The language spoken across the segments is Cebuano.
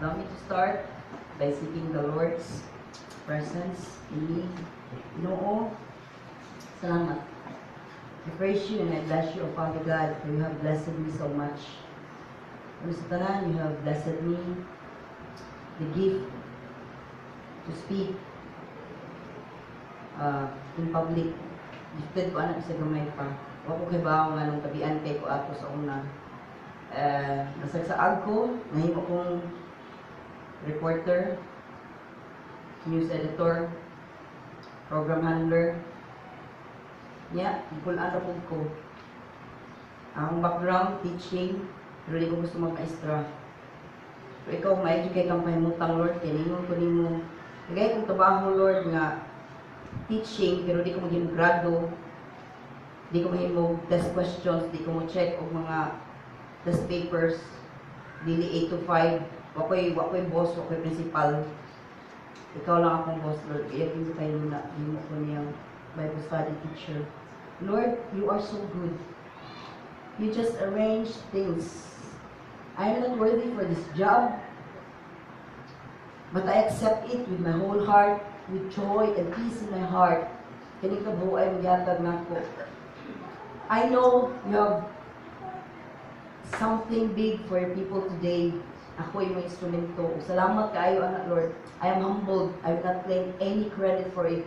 Allow me to start by seeking the Lord's presence in me. Ginoo, salamat. I praise you and I bless you, O Father God, for you have blessed me so much. Una sa tanan, you have blessed me the gift to speak in public. Gifted ko anak sa gamay pa. Wa ko kahibaw nga nung tabian kay ko ato sa una. Nasagsaag ko, nahimo kong reporter, news editor, program handler. Nya, pulaan ra pud ko. Akong background, teaching, pero di ko gusto magmaestra. Pero ikaw, maayo kay kang pahimutang, Lord, kay ningon ko nimo. Kagaya kong trabaho, Lord, nga teaching, pero di ko maghimog grado, di ko mahimog test questions, di ko mo check og mga test papers, dili 8 to 5, wa ko'y boss, wa ko'y principal. Ikaw lang akong boss, Lord. Kaya kung sa tayo na, himo ko niyang Bible study teacher. Lord, you are so good. You just arrange things. I am not worthy for this job, but I accept it with my whole heart, with joy and peace in my heart. Kini kabuhay mo gihatag nako. I know you have something big for your people today. Ako yung instrumento. Salamat kaayo, anak Lord. I am humbled. I will not claim any credit for it.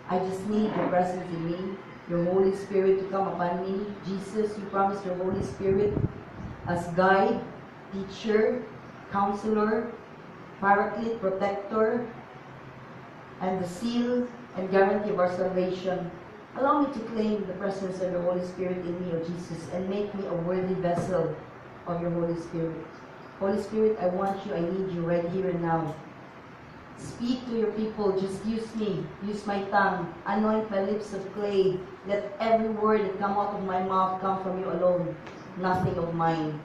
I just need your presence in me, your Holy Spirit to come upon me. Jesus, you promised your Holy Spirit as guide, teacher, counselor, paraclete, protector, and the seal and guarantee of our salvation. Allow me to claim the presence of your Holy Spirit in me, O Jesus, and make me a worthy vessel of your Holy Spirit. Holy Spirit, I want you, I need you right here and now. Speak to your people. Just use me. Use my tongue. Anoint my lips of clay. Let every word that come out of my mouth come from you alone. Nothing of mine.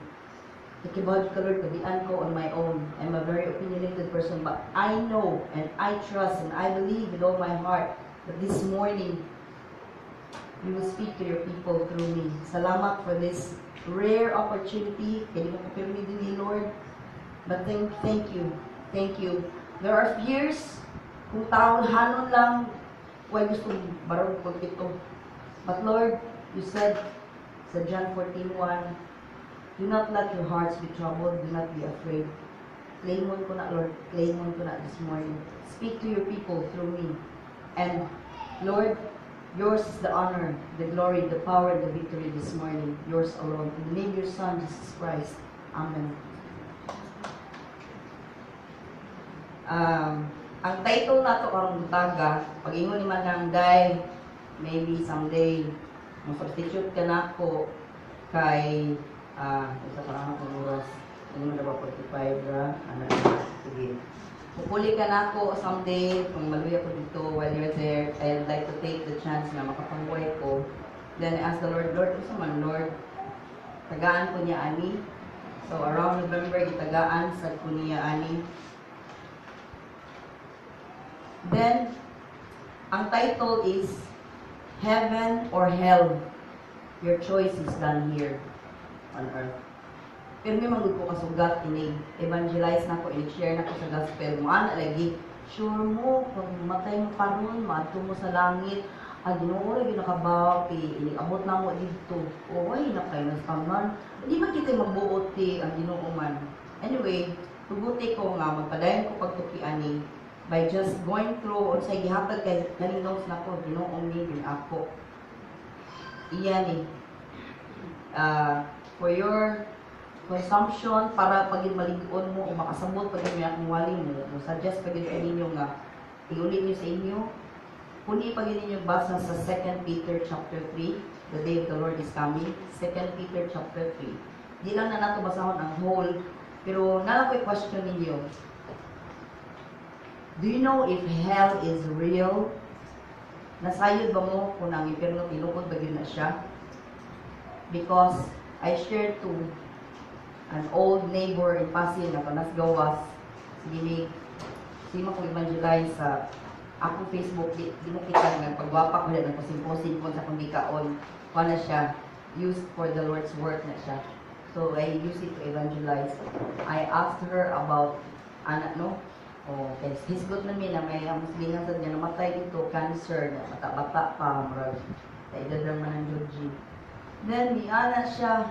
Nakibaw ka, Lord, tabian ko on my own. I'm a very opinionated person, but I know and I trust and I believe with all my heart that this morning you will speak to your people through me. Salamat for this rare opportunity. Kaya mo ko pirmi din ni Lord. But thank you. Thank you. There are fears. Kung tawhanon lang, why gusto barog pulpito. But Lord, you said sa John 14:1, "Do not let your hearts be troubled, do not be afraid." Claimon ko na, Lord. Claimon ko na this morning. Speak to your people through me. And Lord, yours is the honor, the glory, the power, and the victory this morning. Yours alone. In the name of your Son, Jesus Christ. Amen. Ang title nato karong butaga, pag-ingon ni Manang Day, maybe someday, mo substitute ka nako kay isa pa lang akong oras. Ano na ba, 45 ra? Ano na? Sige. Pupuli ka nako someday, kung maluya ko dito while you're there, I'd like to take the chance na makapahuway ko. Then I ask the Lord, "Lord, unsa man, Lord?" Tagaan ko niya ani. So around November, gitagaan sa ko niya ani. Then, ang title is "Heaven or Hell. Your choice is done here on earth." Pero may manggod ko kasugat, inig evangelize na ko, inig share na ko sa gospel mo. Ana lagi, sure mo, kung matay mo karon, maadto mo sa langit, ah, Ginoo ra gyud nakabaw, kay inig abot na mo didto. O, ay, na kay nas tanan. Hindi man kita magbuot ti ang Ginoo man. Anyway, tuguti ko nga magpadayon ko pagtuki ani by just going through unsay gihatag kay kaning notes nako, Ginoo ni gin ako. Iya ni. For your consumption, para pag malig-on mo o makasabot pag may akong wali mo, mo suggest pag yun ninyo nga iulit niyo sa inyo. Puni pag ninyo basa sa 2 Peter chapter 3, the day of the Lord is coming. 2 Peter chapter 3. Di lang na nato basahon ang whole, pero nala ko'y question ninyo. Do you know if hell is real? Nasayod ba mo kung ang impyerno tinuod ba gyud na siya? Because I shared to an old neighbor in Pasig na panas gawas. Sige ni, sima ko evangelize sa akong Facebook, di mo kita nga pagwapa ko ng pasimposin ko sa akong gikaon. Kuha na siya, used for the Lord's work na siya. So I use it to evangelize. I asked her about anak, no? Oh, kay hisgot na mi na may ang muslingan sa niya namatay dito, cancer na bata-bata pa, murag sa edad lang man ang Georgie. Then miana siya,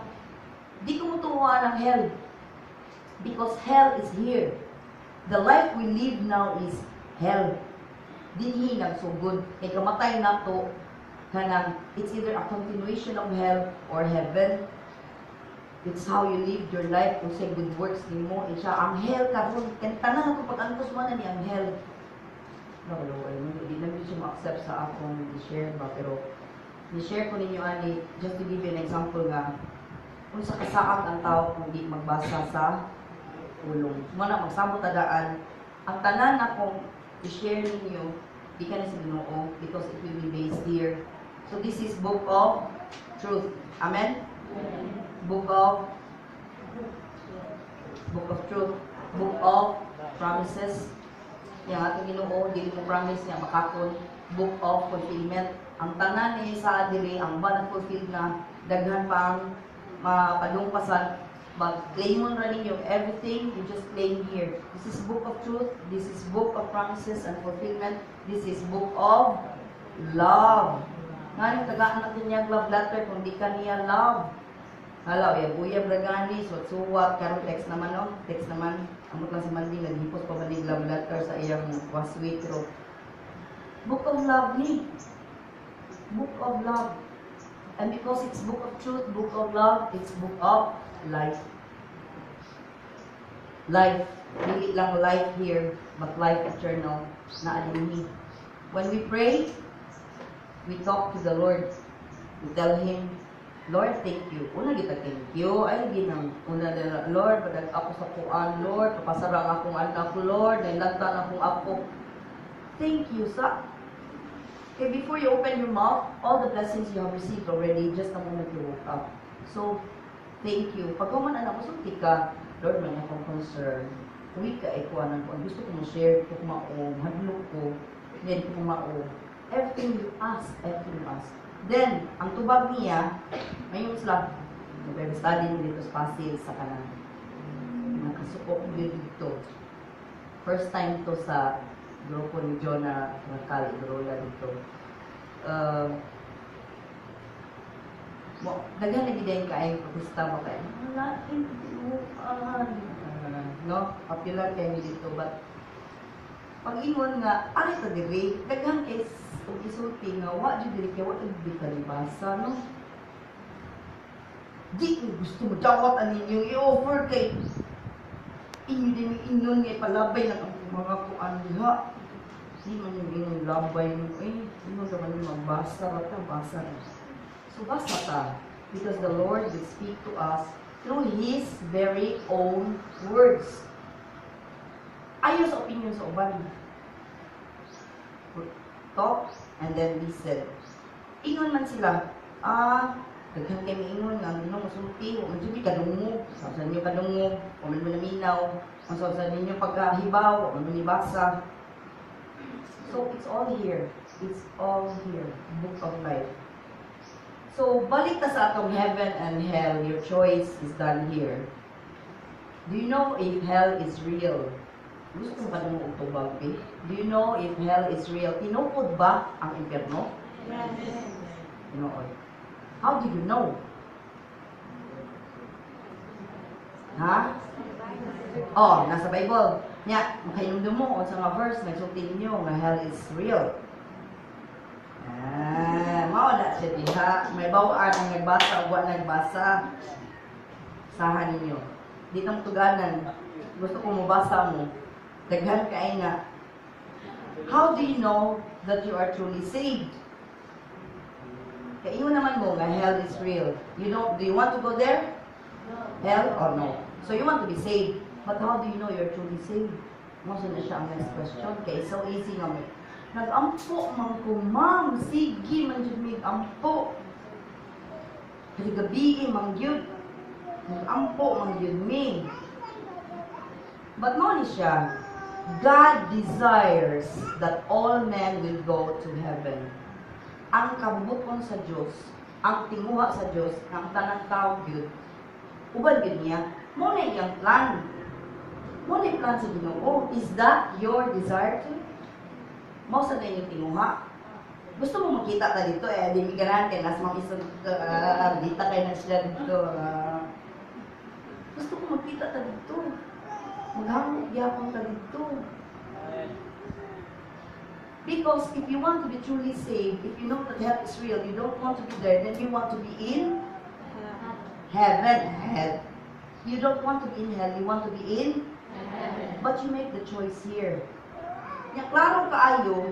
"Di ko mutuwa ng hell because hell is here. The life we live now is hell." Dinhi nagsugod. Kay kamatay nato, kanang it's either a continuation of hell or heaven. It's how you live your life, kung sa good works nimo. Eh, siya, ang hell karon, kay tanan ako pag-antos mo na ni ang hell. Nakalaw ay mo, di lang siya ma-accept sa akong i-share ba, pero i-share ko ninyo ani just to give you an example nga unsa kasaag ang tao kung di magbasa sa pulong. Mao na magsabot tadaan ang tanan akong i-share ninyo, di ka na sa Ginoo because it will be based here. So this is book of truth. Amen? Book of truth, book of promises. Yang atong Ginoo dili mo promise niya makakon. Book of fulfillment. Ang tanan ni sa diri, ang ba na fulfilled na, daghan pa ang mapadungpasan, mag-claimon ra ninyo everything you just claim here. This is book of truth, this is book of promises and fulfillment, this is book of love. Ngayon tagaan natin niya love letter kung di ka niya love. Hala, uyab-uyab ra gani, suwat-suwat, karon text naman, no? Text naman. Amot lang si Mandy, naghipos pa man love letter sa iyang wasweet, pero book of love ni. Book of love. And because it's book of truth, book of love, it's book of life. Life. Dili lang life here, but life eternal na dinhi. When we pray, we talk to the Lord. We tell Him, "Lord, thank you." Una kita thank you. Ay, ginang una na, "Lord, padag ako sa kuan, Lord, kapasarang akong anak, Lord, nailagtan akong apo." Thank you sa. Okay, before you open your mouth, all the blessings you have received already just the moment you woke up. So, thank you. Pag human anak mo, sulti ka, "Lord, may akong concern. Uwi ka, ay kuanan ko. Gusto ko mo share, ko mao, hadlok ko, hindi ko mao." Everything you ask, everything you ask. Then, ang tubag niya, ngayon sila, nag study dito sa Pasig sa kanang nakasuko ko dito. First time to sa grupo ni Jonah Racal Ibrola dito. Mo, daghan lagi din kaayong protesta ba kay wala tinuan. No, popular kay mi dito, but pag ingon nga ari ta diri, daghan kay og isulti nga wa jud diri kay wa jud ka nibasa, no? Di ko gusto mo dawat ang inyong i-offer kay inyo din yung ingon nga ipalabay lang ang mga kuan diha. Di man yung ingon labay mo eh. Ingon naman yung magbasa ra ta, basa ra. So basa ta because the Lord will speak to us through His very own words. Ayaw sa opinion sa uban. Talk and then listen. Ingon man sila, daghan kay miingon nga ang Ginoo musulti, wa man jud mi kadungog, sa sa ninyo kadungog, wa man mo naminaw, ang sa ninyo pagkahibaw, wa man mo nibasa. So it's all here. It's all here. Book of life. So balik ta sa atong heaven and hell. Your choice is done here. Do you know if hell is real? Gusto mo ba ng tubag, eh? Do you know if hell is real? Tinuod ba ang impyerno? Tinuod. How do you know? Ha? Oh, nasa Bible. Nya, makainumdum mo unsa nga verse may sulti ninyo nga hell is real? Ah, mao na siya diha. May bawaan ang nagbasa o wa nagbasa. Sahan ninyo. Di tong tuganan. Gusto ko mobasa mo. Daghan kay nga. How do you know that you are truly saved? Kaya ingon naman mo nga hell is real. You know, do you want to go there? Hell or no? So you want to be saved. But how do you know you're truly saved? Mao na siya ang next question. Kay so easy nga may nag-ampo man ko, ma'am. Sige man jud mig ampo. Kay gabi man gyud. Nag-ampo man gyud mi. But mo ni siya, God desires that all men will go to heaven. Ang kabubuton sa Dios, ang tinguha sa Dios, ang tanang tao gyud Uban gyud niya. Mao na iyang plan. Mao na plan sa Ginoo. Is that your desire too? Mao sa inyong tinguha. Gusto mo makita ta dito eh, di mi ganahan kay nas mang isog dita kay na sila dito. Gusto ko makita ta dito. Maghangop gyapon ta dito. Because if you want to be truly saved, if you know that hell is real, you don't want to be there, then you want to be in heaven. Hell. You don't want to be in hell, you want to be in heaven. But you make the choice here. Nya klaro kaayo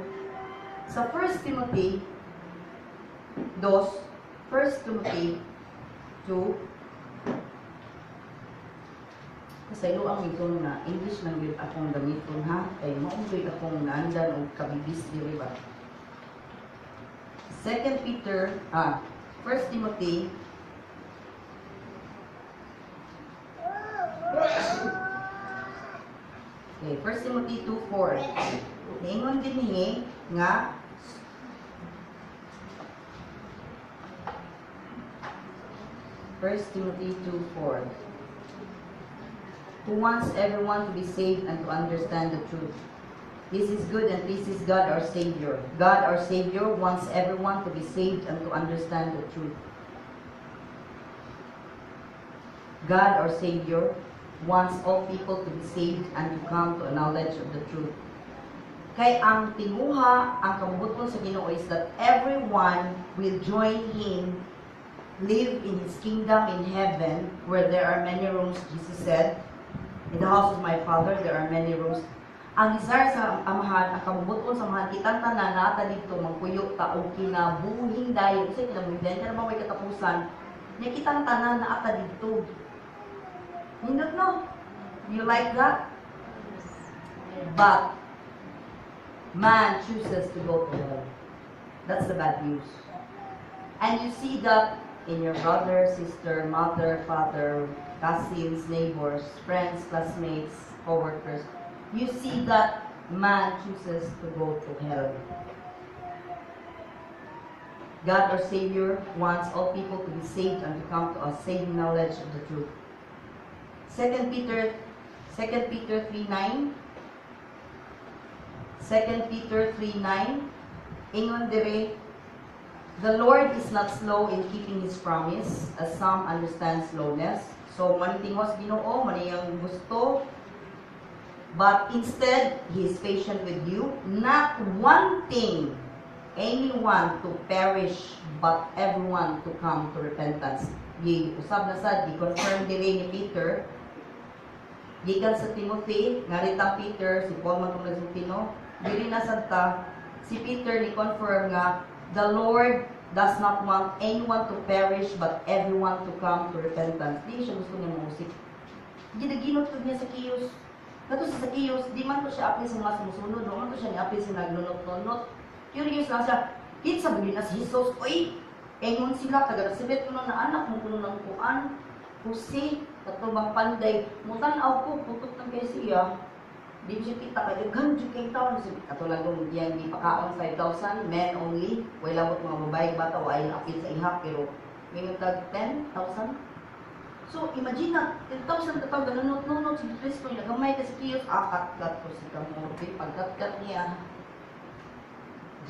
sa 1 Timothy 2, 1 Timothy 2, Kasaylo ang ito na English lang yun akong gamiton ha, kay mao gyud akong naandan og kabibis diri ba. 2 Peter, 1 Timothy. Okay, 1 Timothy 2:4. Niingon dinhi nga 1 Timothy 2:4, who wants everyone to be saved and to understand the truth. This is good and pleases God our Savior. God our Savior wants everyone to be saved and to understand the truth. God our Savior wants all people to be saved and to come to a knowledge of the truth. Kay ang tinguha, ang kabubut-on sa Ginoo is that everyone will join Him, live in His kingdom in heaven, where there are many rooms, Jesus said, "In the house of my Father, there are many rooms." Ang desire sa Amahan, ang kabubut-on sa Amahan, kitang tanan naa ta dito, magpuyo ta og kinabuhing dayon. Kasi kinabuhing dayon, kana ba may katapusan? Nya kitang tanan naa ta dito. Nindot, no? You like that? But man chooses to go to hell. That's the bad news. And you see that in your brother, sister, mother, father, cousins, neighbors, friends, classmates, coworkers. You see that man chooses to go to hell. God our Savior wants all people to be saved and to come to a saving knowledge of the truth. 2 Peter 2 Peter 3:9. 2 Peter 3:9, ingon dire, "The Lord is not slow in keeping His promise, as some understand slowness." So, manitingos Ginoo, maniyang gusto. "But instead, He is patient with you, not wanting anyone to perish, but everyone to come to repentance." Gi usab na sad, gi-confirm diri ni Peter, gikan sa Timothy, nga ritang Peter, si Paul man tong nagsulti, no? Diri na sad ta, si Peter ni confirm nga the Lord does not want anyone to perish but everyone to come to repentance. Di siya gusto niya mausik. Ginaginot niya sa Zacchaeus. Kato sa Zacchaeus, di man to siya apil sa mga sumusunod, di man to siya ni-apil sa nagnunot-nunot. Curious lang siya, kinsa ba na si Jesus? Uy, engon sila, taga Nazareth kuno na anak mo kuno ng kuan. Jose, kato bang panday, mutan-aw ko, putot ng kay siya. Di siya kita kay daghan jud kay taon sa kato lang kung iyang gipakaon 5,000 men only, way labot mga babae, bata, wa ay apil sa ihap, pero mingon tag 10,000. So imagine na 10,000 ka tawo ganunot-nunot si Kristo, nagamay ka si Kiyos, akat-kat ko si kamorte, pagkat-kat niya.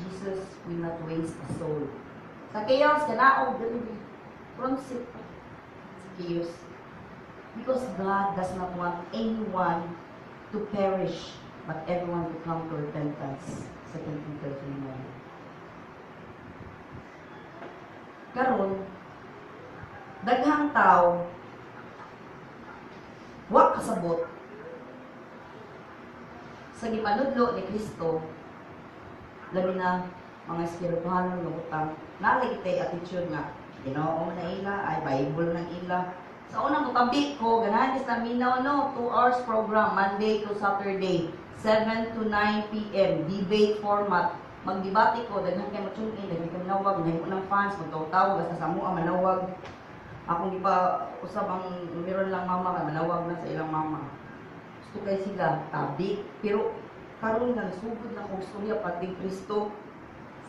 Jesus will not waste a soul. Sa chaos, kanaog, dali, front seat. Sa chaos. Because God does not want anyone to perish, but everyone to come to repentance. 2 Peter 3:9. Karon, daghang tao wa kasabot sa gipanudlo ni Kristo, labi na mga espirituhanon nga butang, naa lagi tay attitude nga Ginoo na ila, ay Bible ng ila. Sa unang mutabi ko, ganahan sa Minaw, no, 2 hours program, Monday to Saturday, 7 to 9 p.m., debate format. Magdebate ko, daghan kay mo-tune in, daghan kay manawag, nahimo ng fans, magtawag-tawag, basta sa mua manawag. Akong gipa usab ang meron lang mama kay manawag na sa ilang mama. Gusto kay sila tabi, pero karon nga sugod na kog storya pati Kristo.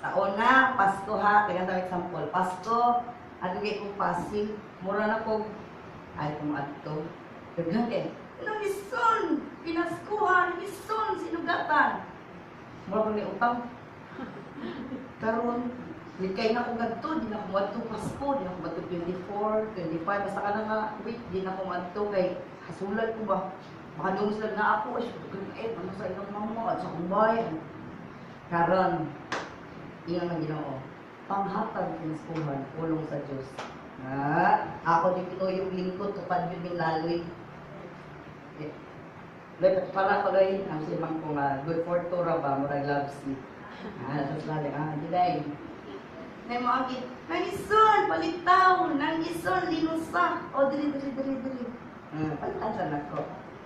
Sa una, Pasko ha, tagan ta example. Pasko, adto kay kong Pasig, mura na kog Ay ko moadto. Daghan kay nangison, pinaskuhan, nangison, sinugatan. Mura ni utang. Karon, likay na ko gadto, di na ko moadto Pasko, di na ko moadto 24, 25, basta ka na nga week, di na ko moadto kay hasulan ko ba. Baka doon sila na ako, ay, eh, ano sa ilang mama, at sa akong bayan. Karon, ingon ang Ginoo, panghatag pinaskuhan, pulong sa Diyos. Ah, ako di ko yung lingkod, tupad yun yung laloy. Eh, loy, para ko loy, ang simang ko nga, good for two ra ba, murag love si. Ah, tapos lali, ah, di day. Nay mo ang nangison, palitaw, nangison, linusa. O, dili, dili, dili, dili. Ah, palitan sa nako.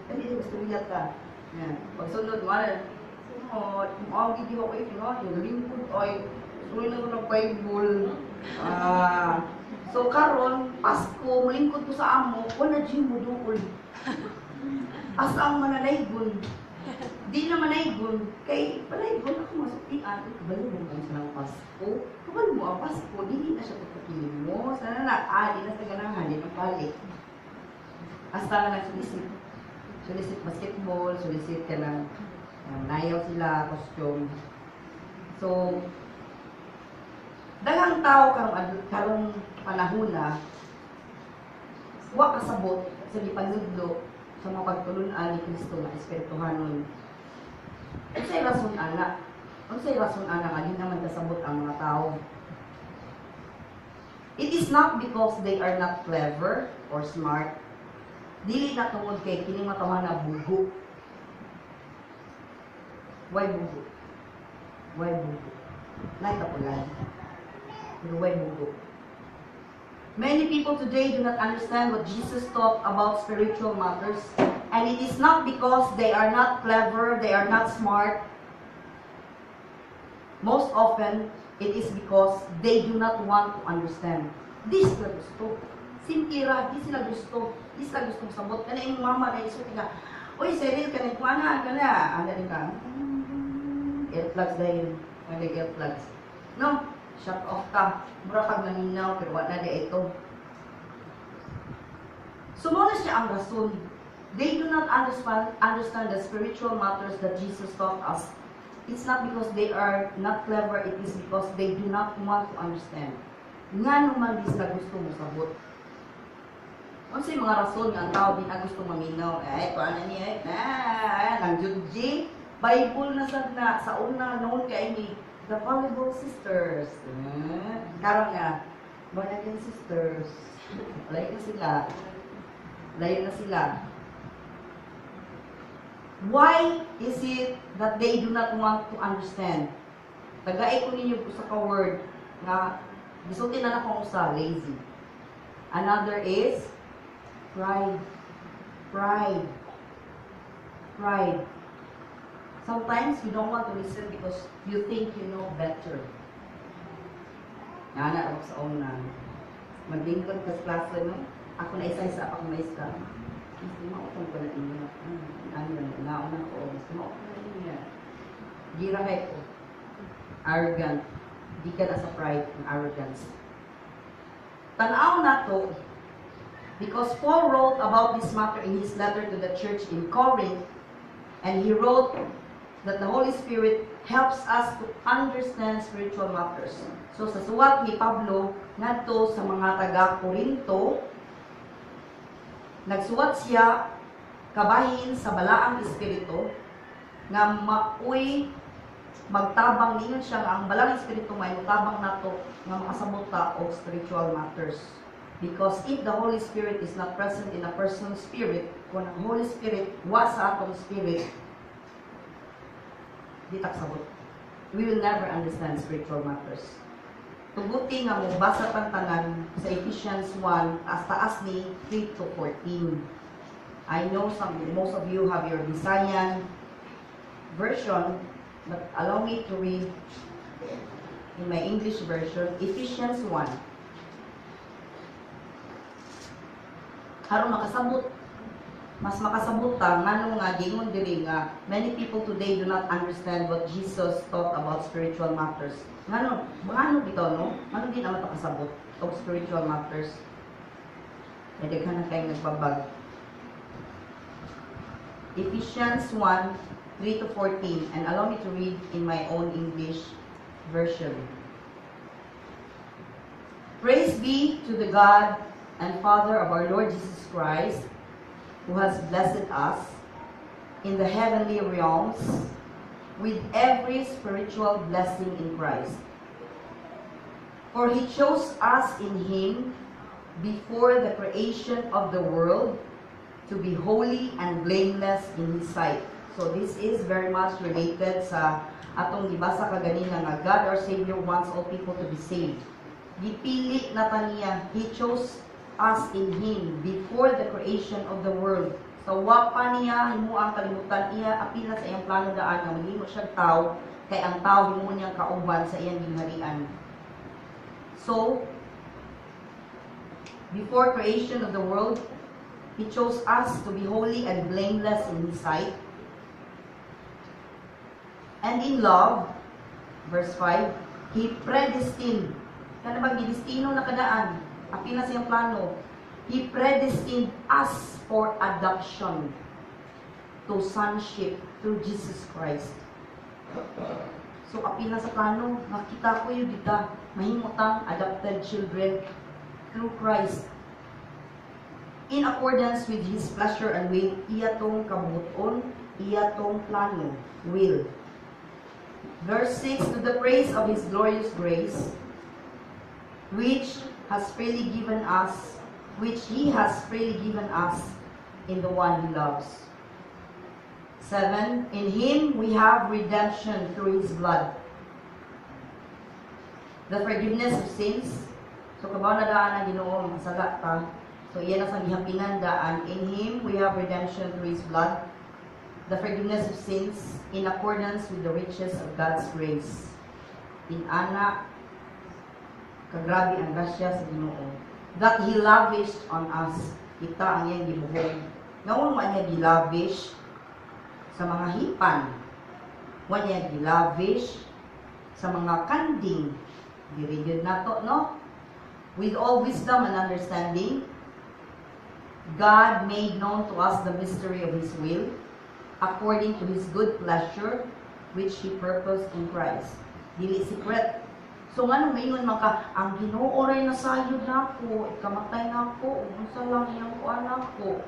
Dali, gusto niya ka. Yeah. Pagsunod, mo, oh, ang gigi ko kayo, yung lingkod ay, suloy na ko ng Bible. Ah, so karon Pasko, mulingkod ko sa amo, wala di mo duol. Asa ang mananaygon? Di na manaygon. Kay panaygon ako masuktian. Kabalo mo kung sa Pasko. Kabalo mo ang Pasko, dili na siya tutukin mo. Sana na, ah, di na sa ganahan, di na balik. Hasta na nagsulisit. Solicit basketball, solicit ka ng nayaw sila, costume. So, daghang tao karong karong panahon na wa kasabot sa gipanudlo sa mga pagtulun-an ni Kristo nga espirituhanon. Unsay rason ana? Unsay rason ana nga di naman kasabot ang mga tao? It is not because they are not clever or smart. Dili na tungod kay kini mga tawhana bugo. Why bugo? Why bugo? Nay kapulan. Pero why bugo? Many people today do not understand what Jesus taught about spiritual matters. And it is not because they are not clever, they are not smart. Most often, it is because they do not want to understand. Di sila gusto. Simple ra, di sila gusto. Di sila gusto sabot. Kana imong mama na isulti ka, "Uy, Cyril, kanang kuana, kana." Ana din ka. Earplugs dahil. Ano earplugs? No, shut off ka. Mura kag naminaw, pero wala na di ito. So, mao na siya ang rason. They do not understand the spiritual matters that Jesus taught us. It's not because they are not clever, it is because they do not want to understand. Nga naman di sila gusto mo sabot. Unsay mga rason nga ang tao di na gusto maminaw? Eh, kuan na niya, eh, ah, nang Judji, Bible na sad na, sa una, noon kay ni The Volleyball Sisters. Eh, karon nga, Born Again Sisters. Layo na sila. Layo na sila. Why is it that they do not want to understand? Tagay ko ninyo usa ka word nga gisulti na nako usa, lazy. Another is pride. Pride. Pride. Sometimes you don't want to listen because you think you know better. Nga na ako sa una. Maglingkod ka sa klase, no? Ako na isa-isa ako maestra. Mas mautong ko na inyo. Ano, nauna ko. Mas mautong na inyo. Gira kay ko. Arrogant. Di ka na sa pride and arrogance. Tanaw na to, because Paul wrote about this matter in his letter to the church in Corinth, and he wrote that the Holy Spirit helps us to understand spiritual matters. So sa suwat ni Pablo ngadto sa mga taga Corinto, nagsuwat siya kabahin sa balaang espiritu nga maoy magtabang. Ningon siya nga ang balaang espiritu may mutabang nato nga makasabot ta og spiritual matters. Because if the Holy Spirit is not present in a person's spirit, kung ang Holy Spirit wa sa atong spirit, di ta kasabot. We will never understand spiritual matters. Tuguti nga mo basa tang tanan sa Ephesians 1, taas-taas ni 3 to 14. I know most of you have your Visayan version, but allow me to read in my English version, Ephesians 1. Aron makasabot, mas makasabot ta ngano nga gingon diri nga many people today do not understand what Jesus taught about spiritual matters. Ngano, ngano bitaw, no? Ngano di naman ta kasabot og spiritual matters? May daghan na kayong nagbabag. Ephesians 1, 3 to 14. And allow me to read in my own English version. Praise be to the God and Father of our Lord Jesus Christ, who has blessed us in the heavenly realms with every spiritual blessing in Christ. For He chose us in Him before the creation of the world to be holy and blameless in His sight. So this is very much related sa atong gibasa kaganina nga God our Savior wants all people to be saved. Gipili na ta niya. He chose us in Him before the creation of the world. So wa pa niya himo ang kalibutan, iya apil na sa iyang plano daan nga maghimo siyang tao kay ang tao himo niyang kauban sa iyang gingharian. So before creation of the world, He chose us to be holy and blameless in His sight. And in love, verse 5, He predestined. Kana bang gidestino na ka daan? Apil na sa iyang plano. He predestined us for adoption to sonship through Jesus Christ. So, apil na sa plano, nakita ko gyud dita, mahimutang adopted children through Christ. In accordance with His pleasure and will, iya tong kabuoton, iya tong plano, will. Verse 6, to the praise of His glorious grace, which He has freely given us in the one He loves. 7, in Him we have redemption through His blood, the forgiveness of sins. So, kabaw na daan ang Ginoo, makasala ta. So, iya na sa gihapinan daan. In Him we have redemption through His blood, the forgiveness of sins, in accordance with the riches of God's grace. In ana, kagrabe ang grasya sa Ginoo that He lavished on us. Kita ang iyang gibuhong. Ngaon man niya gilavish sa mga hipan? Wa niya gilavish sa mga kanding. Diri gyud nato, no? With all wisdom and understanding, God made known to us the mystery of His will, according to His good pleasure, which He purposed in Christ. Dili secret. So nganong maingon man ka, ang Ginoo ray nasayod nako, ikamatay nako, unsa lang iyang kuan nako.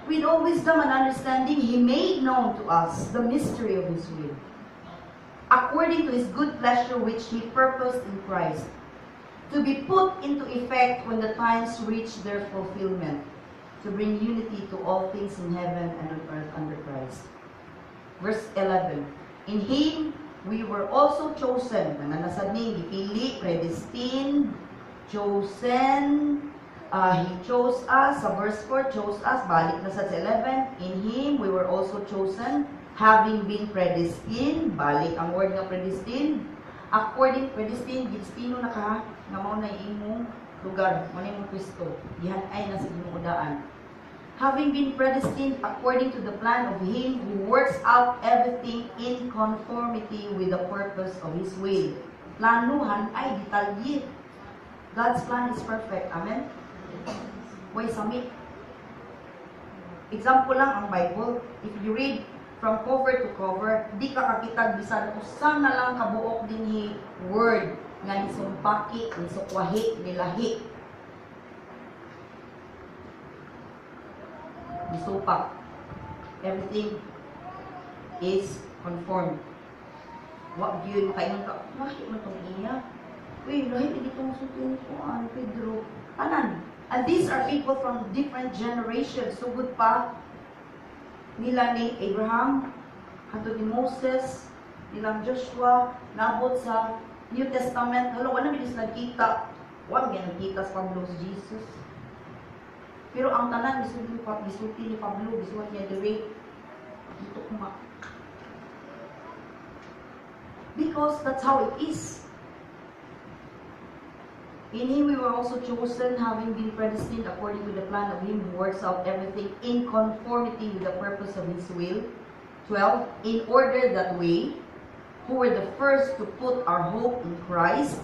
With all wisdom and understanding, He made known to us the mystery of His will, according to His good pleasure which He purposed in Christ, to be put into effect when the times reach their fulfillment, to bring unity to all things in heaven and on earth under Christ. Verse 11, in Him we were also chosen. Mananasad ni, gipili, predestined, chosen, He chose us, sa verse 4, chose us, balik na sa 11, in Him we were also chosen, having been predestined, balik ang word nga predestined, according predestined, gidestino na ka, nga mao na imong lugar, mao na imong Kristo, gihan-ay na sa Ginoo daan. Having been predestined according to the plan of Him who works out everything in conformity with the purpose of His will. Planuhan ay detalye. God's plan is perfect. Amen? Way sami. Example lang ang Bible. If you read from cover to cover, di ka kakitag bisan usa na lang kabuok dinhi word nga nisumpaki, nisukwahi, nilahi. Nisupak. Everything is conformed. Wa gyud makaingon ka, lahi man tong iya. Uy, lahi lagi tong sulti ni kuan, Pedro. Tanan. And these are people from different generations. Sugod pa nila ni Abraham, hantod ni Moses, nilang Joshua, naabot sa New Testament. Hala, wala na nagkita. Wala na nagkita sa Pablo si Jesus. Pero ang tanan, gisulti ni Pablo, gisulat niya dire, dito kuma. Because that's how it is. In Him we were also chosen, having been predestined according to the plan of Him who works out everything in conformity with the purpose of His will. 12. In order that we, who were the first to put our hope in Christ,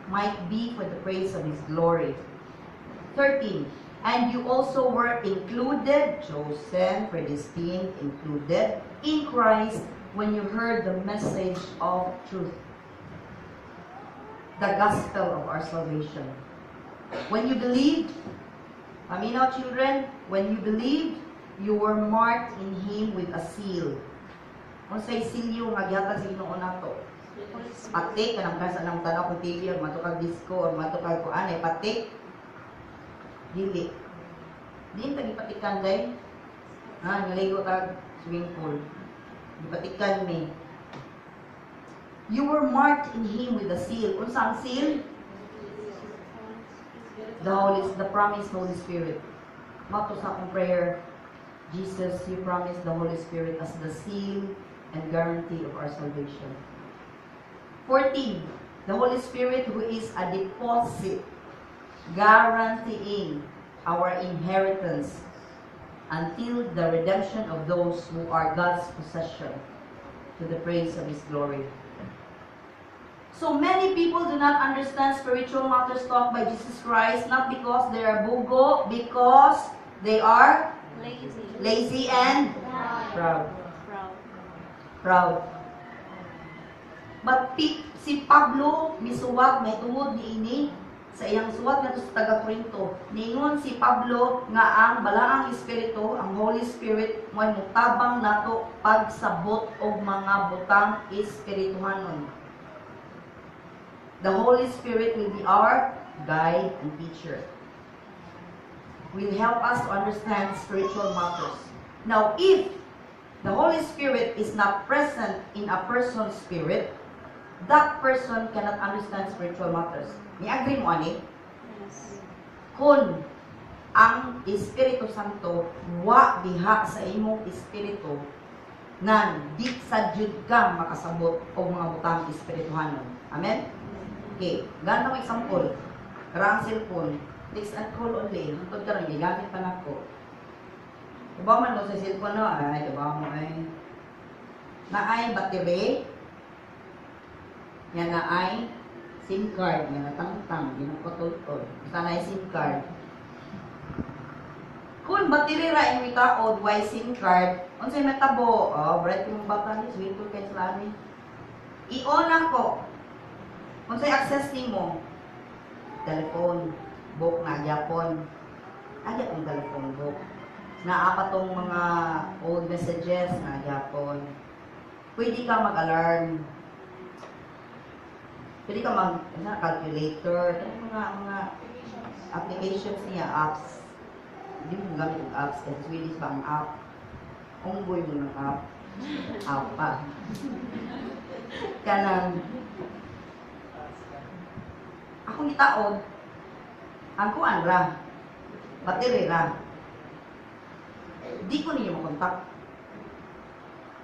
might be for the praise of His glory. 13. And you also were included, chosen, predestined, included in Christ when you heard the message of truth, the gospel of our salvation. When you believed, paminaw, children, when you believed, you were marked in Him with a seal. Unsay silyo nga gihatag sa Ginoo nato? Patik kanang kasa nang tanaw kung TV or matukag disco or matukag kuan ay patik. Dili. Di ta gipatikan day. Ha, ngaligo tag swimming pool. Gipatikan mi. You were marked in Him with a seal. Unsa ang seal? The promised Holy Spirit. Mao to sa akong prayer, Jesus, you promised the Holy Spirit as the seal and guarantee of our salvation. 14. The Holy Spirit, who is a deposit guaranteeing our inheritance until the redemption of those who are God's possession, to the praise of His glory. So many people do not understand spiritual matters taught by Jesus Christ, not because they are bugo, because they are Lazy. Lazy and Proud. proud. Proud. Proud. But si Pablo misuwat may tungod niini sa iyang suwat ngadto sa taga Corinto. Niingon si Pablo nga ang Balaang Espiritu, ang Holy Spirit, mo'y mutabang nato pagsabot og mga butang espirituhanon. The Holy Spirit will be our guide and teacher. Will help us to understand spiritual matters. Now, if the Holy Spirit is not present in a person's spirit, that person cannot understand spiritual matters. Ni-agree mo ani? Yes. Kung ang Espiritu Santo wa diha sa imong espiritu, nan di sa jud ka makasabot og mga butang espirituhanon. Amen? Okay, ganito ang example. Karang cellphone, text and call only. Hangtod karon gigamit pa nako. Iba man mo sa cellphone, no, ay, iba mo ay. Naay battery, yan na ay SIM card, nga natangtang, ginapatultol. Basta na SIM card. Kung battery ra imong itaod, way SIM card, unsay matabo? Oh, bright yung bata ni, sweet kay sila ni. I-on ako. Unsay access nimo? Telephone book na gyapon. Agi akong telephone book. Naa pa tong mga old messages na gyapon. Pwede ka mag-alarm. Pwede ka mag ano, calculator, kanang mga applications niya, apps. Hindi mo gamit og apps kasi Swedish ba ang app? Unggoy mo ng app. App pa. Kanang akong gitaod, ang kuan ra, battery ra. Di ko ninyo makontak.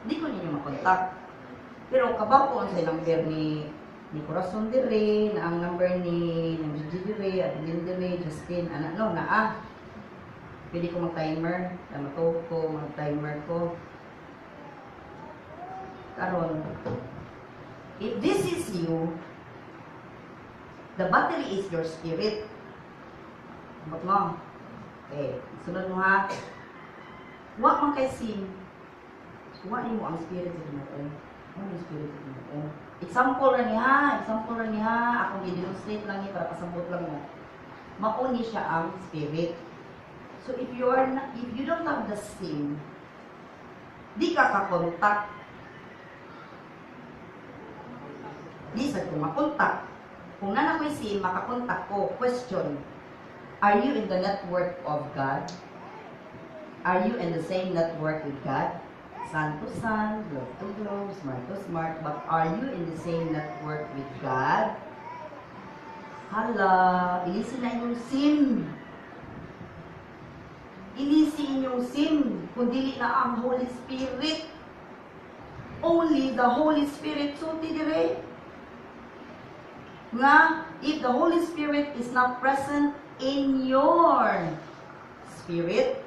Di ko ninyo makontak. Pero kabaw ko sa number ni Corazon dire, na ang number ni ng Gigi dire, Adeline dire, Justin, ana no, naa. Pwede ko mag-timer, na matuog ko, mag-timer ko. Karon, if this is you, the battery is your spirit. Abot mo. Okay, sunod mo ha. Wa man kay SIM. Wa nimo ang spirit sa Ginoo. Wa ni spirit sa Ginoo. Example ra niya, example ra niya. Akong i-demonstrate lang ni para pasabot lang mo. Mao ni siya ang spirit. So if you are not, if you don't have the SIM, di ka kakontak. Di sa ko makontak. Kung naa ko'y SIM, makakontak ko. Question, are you in the network of God? Are you in the same network with God? Sun to sun, globe to globe, smart to smart, but are you in the same network with God? Hala, ilisi na inyong SIM. Ilisi inyong SIM, kung dili na ang Holy Spirit. Only the Holy Spirit, sulti dire. Nga, if the Holy Spirit is not present in your spirit,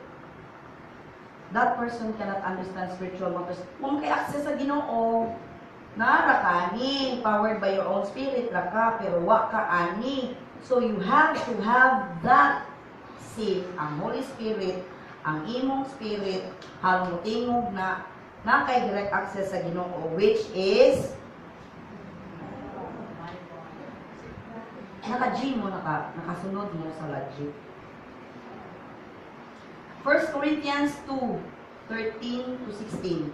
that person cannot understand spiritual matters. Kung kay access sa Ginoo, nara ka ni, powered by your own spirit ra ka, pero wa ka ani. So you have to have that sin, ang Holy Spirit, ang imong spirit, haron motingog na na kay direct access sa Ginoo, which is naka-G mo, nakasunod mo sa logic. 1 Corinthians 2, 13 to 16.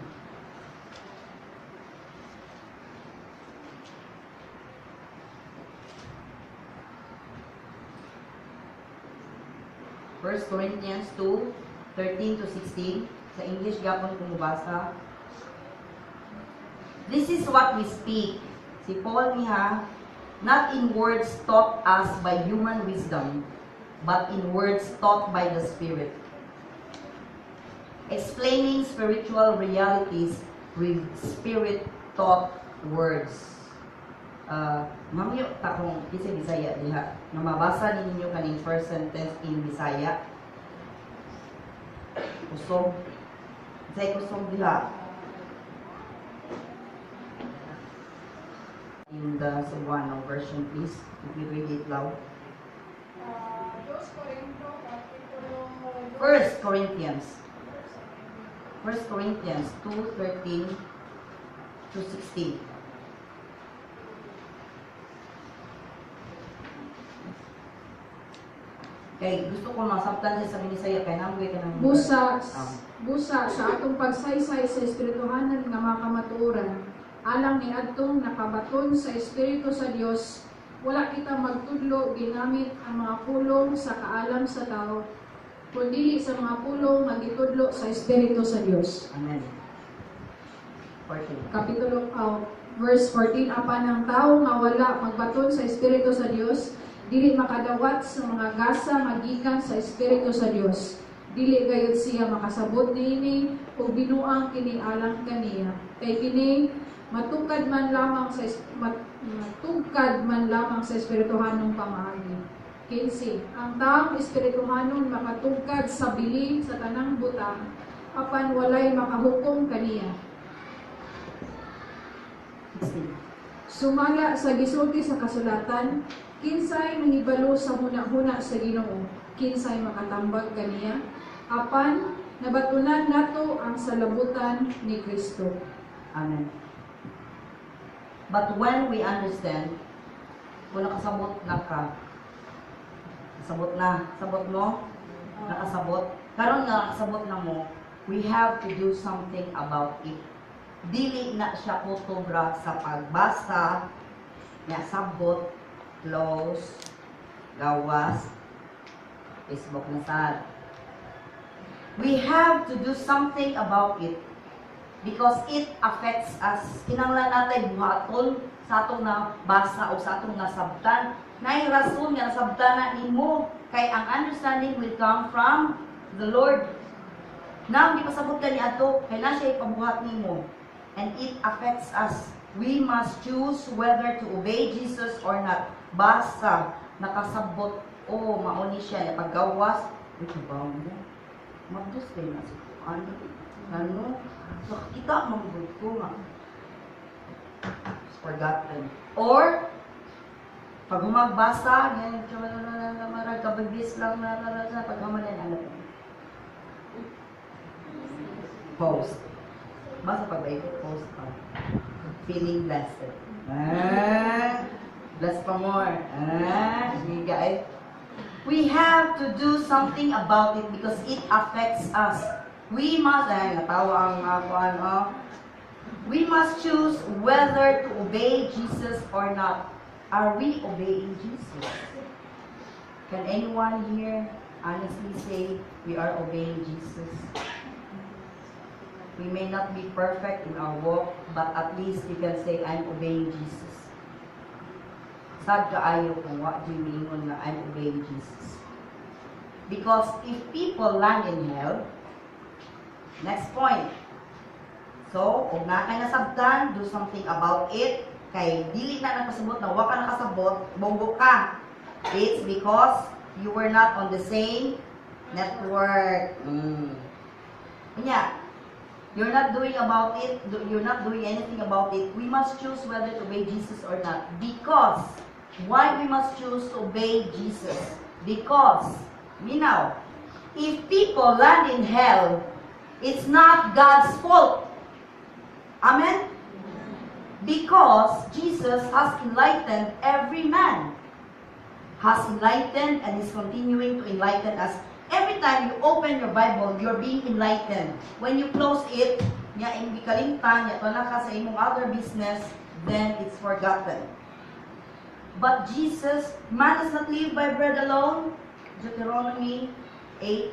1 Corinthians 2, 13 to 16. Sa English gapon kung mubasa. This is what we speak. Si Paul niya, not in words taught us by human wisdom, but in words taught by the Spirit, explaining spiritual realities with Spirit-taught words. Mangyo ta kung kinsa Bisaya diha. Nga mabasa ninyo kaning first sentence in Bisaya. Kusog. Say kusog diha. In the Cebuano version, please, if you read it loud. Dos Corinto, Kapitulo dos. First Corinthians. 1 Corinthians 2:13 to 16. Kay gusto ko masabtan siya sa Binisaya kay nanggoy ka ng Busa, Ah. busa sa atong pagsaysay sa espirituhanan nga mga kamatuoran, alang ni adtong nakabaton sa Espiritu sa Dios, wala kita magtudlo ginamit ang mga pulong sa kaalam sa tao, kundi sa mga pulong nga gitudlo sa Espiritu sa Dios. Amen. 14. Kapitulo verse 14, apan ang tao nga wala magbaton sa Espiritu sa Dios, dili makadawat sa mga gasa nga gikan sa Espiritu sa Dios. Dili gayud siya makasabot niini ug binuang kini alang kaniya. Kay kini matugkad man lamang sa espirituhanong pamaagi. 15. Ang taong espirituhanon makatugkad sa bili sa tanang butang, apan walay makahukom kaniya. 16. Sumala sa gisulti sa kasulatan, kinsay nangibalo sa huna-huna sa Ginoo, kinsay makatambag kaniya, apan nabatunan nato ang salabutan ni Kristo. Amen. But when we understand, kung nakasabot na ka, kasabot na, sabot mo, nakasabot, karon nga nakasabot na mo, we have to do something about it. Dili na siya kutubra sa pagbasa, nga sabot, close, gawas, Facebook na sad. We have to do something about it because it affects us. Kinahanglan natay buhaton sa atong nabasa o sa atong nasabtan. Naay rason nga nasabtan na nimo kay ang understanding will come from the Lord. Nang gipasabot ka ni adto, kay na siya ipabuhat nimo. And it affects us. We must choose whether to obey Jesus or not. Basta nakasabot o mauni siya paggawas, uy, kabaw mo. Magdos kayo na si Kuan. Ano? Nakakita, manggod ko nga. It's forgotten. Or, pag humagbasa, ganyan, marag, kabibis lang, na, pag humanan, ano po? Post. Basta pag ba post pa. Feeling blessed. Ah, blessed pa more. Ah, sige eh. We have to do something about it because it affects us. We must, ay, natawa ang kuan, oh. We must choose whether to obey Jesus or not. Are we obeying Jesus? Can anyone here honestly say we are obeying Jesus? We may not be perfect in our walk, but at least you can say, I'm obeying Jesus. Sad kaayo kung wa jud miingon nga I'm obeying Jesus. Because if people land in hell, next point. So, kung naa kay nasabtan, do something about it. Kay dili na nakasabot na wa ka nakasabot, bonggo ka. It's because you were not on the same network. Unya, you're not doing about it, you're not doing anything about it. We must choose whether to obey Jesus or not. Because, why we must choose to obey Jesus? Because Minaw. If people land in hell, it's not God's fault. Amen? Because Jesus has enlightened every man. Has enlightened and is continuing to enlighten us. Every time you open your Bible, you're being enlightened. When you close it, nya imong gikalimtan, nya na ka sa imong other business, then it's forgotten. But Jesus, man does not live by bread alone. Deuteronomy 8,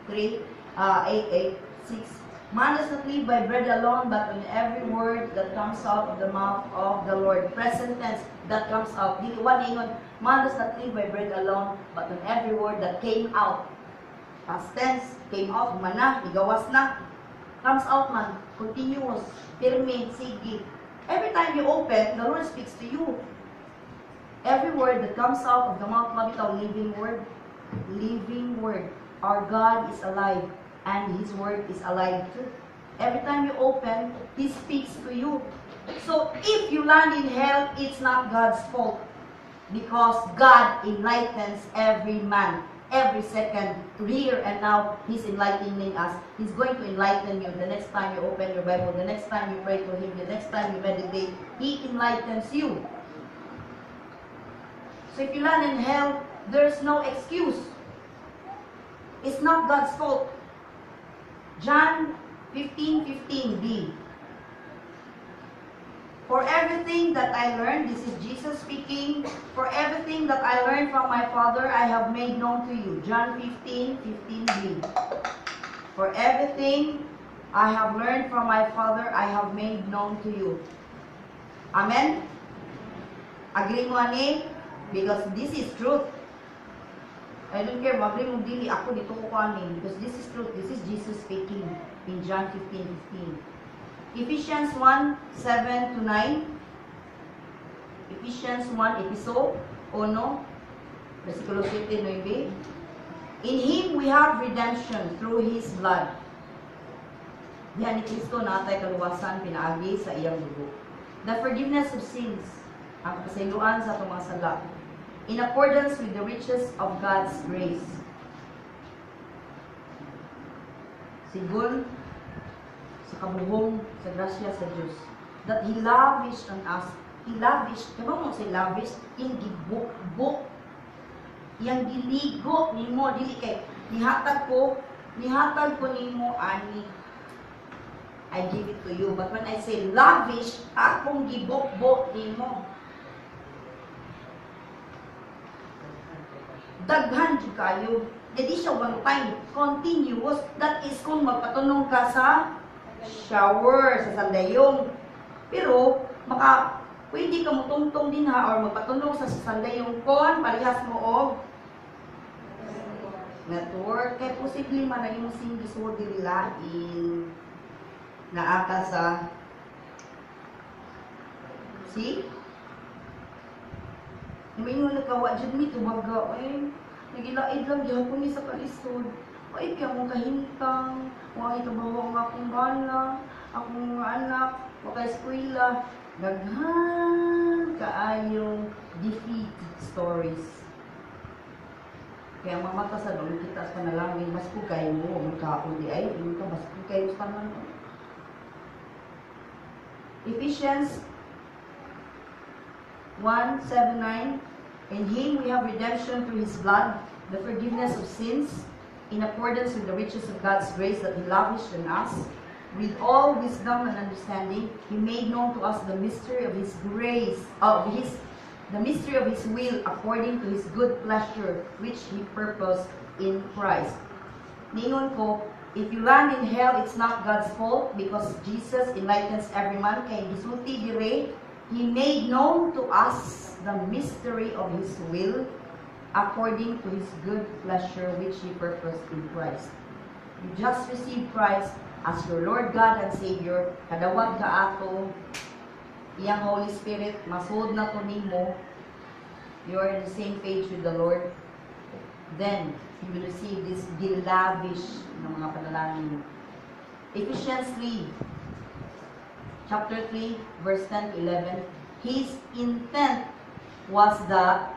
3, 8, 8, 6. Man does not live by bread alone, but on every word that comes out of the mouth of the Lord. Present tense, "that comes out." Dili wa ingon, "Man does not live by bread alone, but on every word that came out." Past tense, "came out," mana, igawas na. "Comes out" man, continuous, pirmi, sige. Every time you open, the Lord speaks to you. Every word that comes out of the mouth, mabitaw, living word. Living word. Our God is alive, and His word is alive too. Every time you open, He speaks to you. So if you land in hell, it's not God's fault. Because God enlightens every man, every second, to here and now, He's enlightening us. He's going to enlighten you the next time you open your Bible, the next time you pray to Him, the next time you meditate. He enlightens you. So if you land in hell, there's no excuse. It's not God's fault. John 15:15b. "For everything that I learned," this is Jesus speaking, "for everything that I learned from my Father, I have made known to you." John 15:15b. "For everything I have learned from my Father, I have made known to you." Amen? Agree mo ani? Because this is truth. I don't care, mag-agree mo dili, ako dito ko ani because this is truth. This is Jesus speaking in John 15:15. Ephesians 1:7 to 9. Ephesians 1, Episo 1, versikulo 7, 9. "In Him we have redemption through His blood." Diha ni Kristo natay kaluwasan pinaagi sa iyang dugo. "The forgiveness of sins," ang kasayloan sa atong mga sala. "In accordance with the riches of God's grace." Sigon sa kabuhong sa grasya sa Diyos. "That He lavished on us." He lavished. Kaya mo say "lavish"? Iyang gibukbok. Iyang giligo nimo. Dili kay nihatag ko nimo ani. I give it to you. But when I say "lavish," akong gibukbok nimo. Daghan jud kayo. Di siya one time, continuous. That is kung magpatunong ka sa shower, sa sandayong. Pero, maka, pwede ka mutungtong din ha, or magpatunong sa sandayong kon, parehas mo og network. Kaya posible man na imong singgi so diri lain. Naa ka sa. See? May ingon nagkawa jud mi tubaga eh. Nagilaid lang gihapon mi sa kalisod. Ay kaya mo kahimtang, wa trabaho ang akong bana, akong mga anak, wa kay eskwela. Daghan kaayong defeat stories. Kaya mga mata sa doon, kita sa panalangin, mas kay mo, ang kaon di ay, ingon ka, mas kayo sa tanan. Ephesians 1, 7, 9. "In Him we have redemption through His blood, the forgiveness of sins, in accordance with the riches of God's grace that He lavished on us. With all wisdom and understanding, He made known to us the mystery of His grace, the mystery of His will according to His good pleasure, which He purposed in Christ." Ningon ko, if you land in hell, it's not God's fault because Jesus enlightens every man. Kay gisulti dire, "He made known to us the mystery of His will according to His good pleasure which He purposed in Christ. You just receive Christ as your Lord God and Savior. Kadawat ka ato, iyang Holy Spirit, masud na to nimo. You are in the same page with the Lord. Then, you will receive this gilavish ng mga panalangin. Ephesians 3, chapter 3, verse 10 to 11. "His intent was that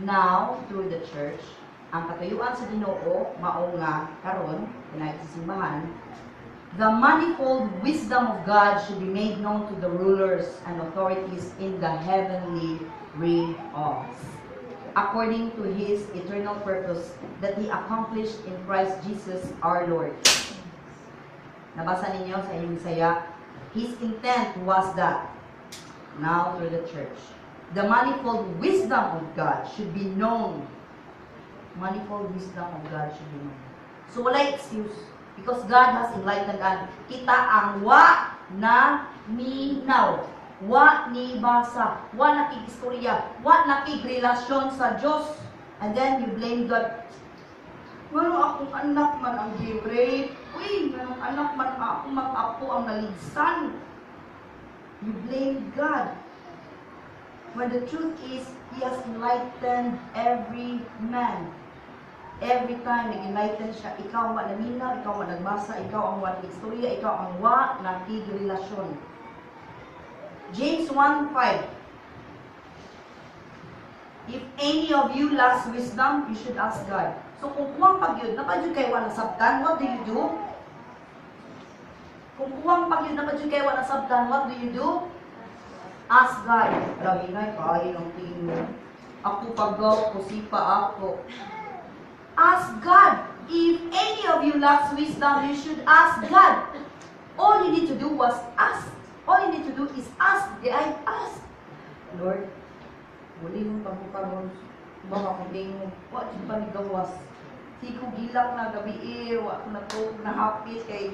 now, through the church," Ang katuyuan sa Ginoo mao nga karon pinagi sa simbahan, the manifold wisdom of God should be made known to the rulers and authorities in the heavenly realms, according to His eternal purpose that He accomplished in Christ Jesus our Lord. Nabasa ninyo sa inyong Bisaya, His intent was that, now through the church, the manifold wisdom of God should be known. Manifold wisdom of God should be known. So, wala excuse. Because God has enlightened us. Kita ang wa na minaw. Wa ni basa. Wa nakig-istorya. Wa nakig-relasyon sa Diyos. And then you blame God. Ngano akong anak man ang gi-rape? Uy, nganong anak man akong mag-apo ang naligsan? You blame God. When the truth is, He has enlightened every man. Every time nag-enlighten siya, ikaw wa naminaw, ikaw wa nagbasa, ikaw ang wa istorya, ikaw ang wa nakigrelasyon. James 1:5. If any of you lacks wisdom, you should ask God. So kung kuwang pa gyud, naa pa gyud kay wa nasabtan, what do you do? Kung kuwang pa gyud, naa pa gyud kay wa nasabtan, what do you do? Ask God. Wala, hinay, kaayo ng tingin mo. Ako pagaw, kusipa ako. Ask God. If any of you lacks wisdom, you should ask God. All you need to do was ask. All you need to do is ask. Di ay ask. Lord, muli mo pa mo karon. Baka kung tingog, wa jud pa ni gawas. Sigo gilak na gabi eh, wa ko na to nahapit kay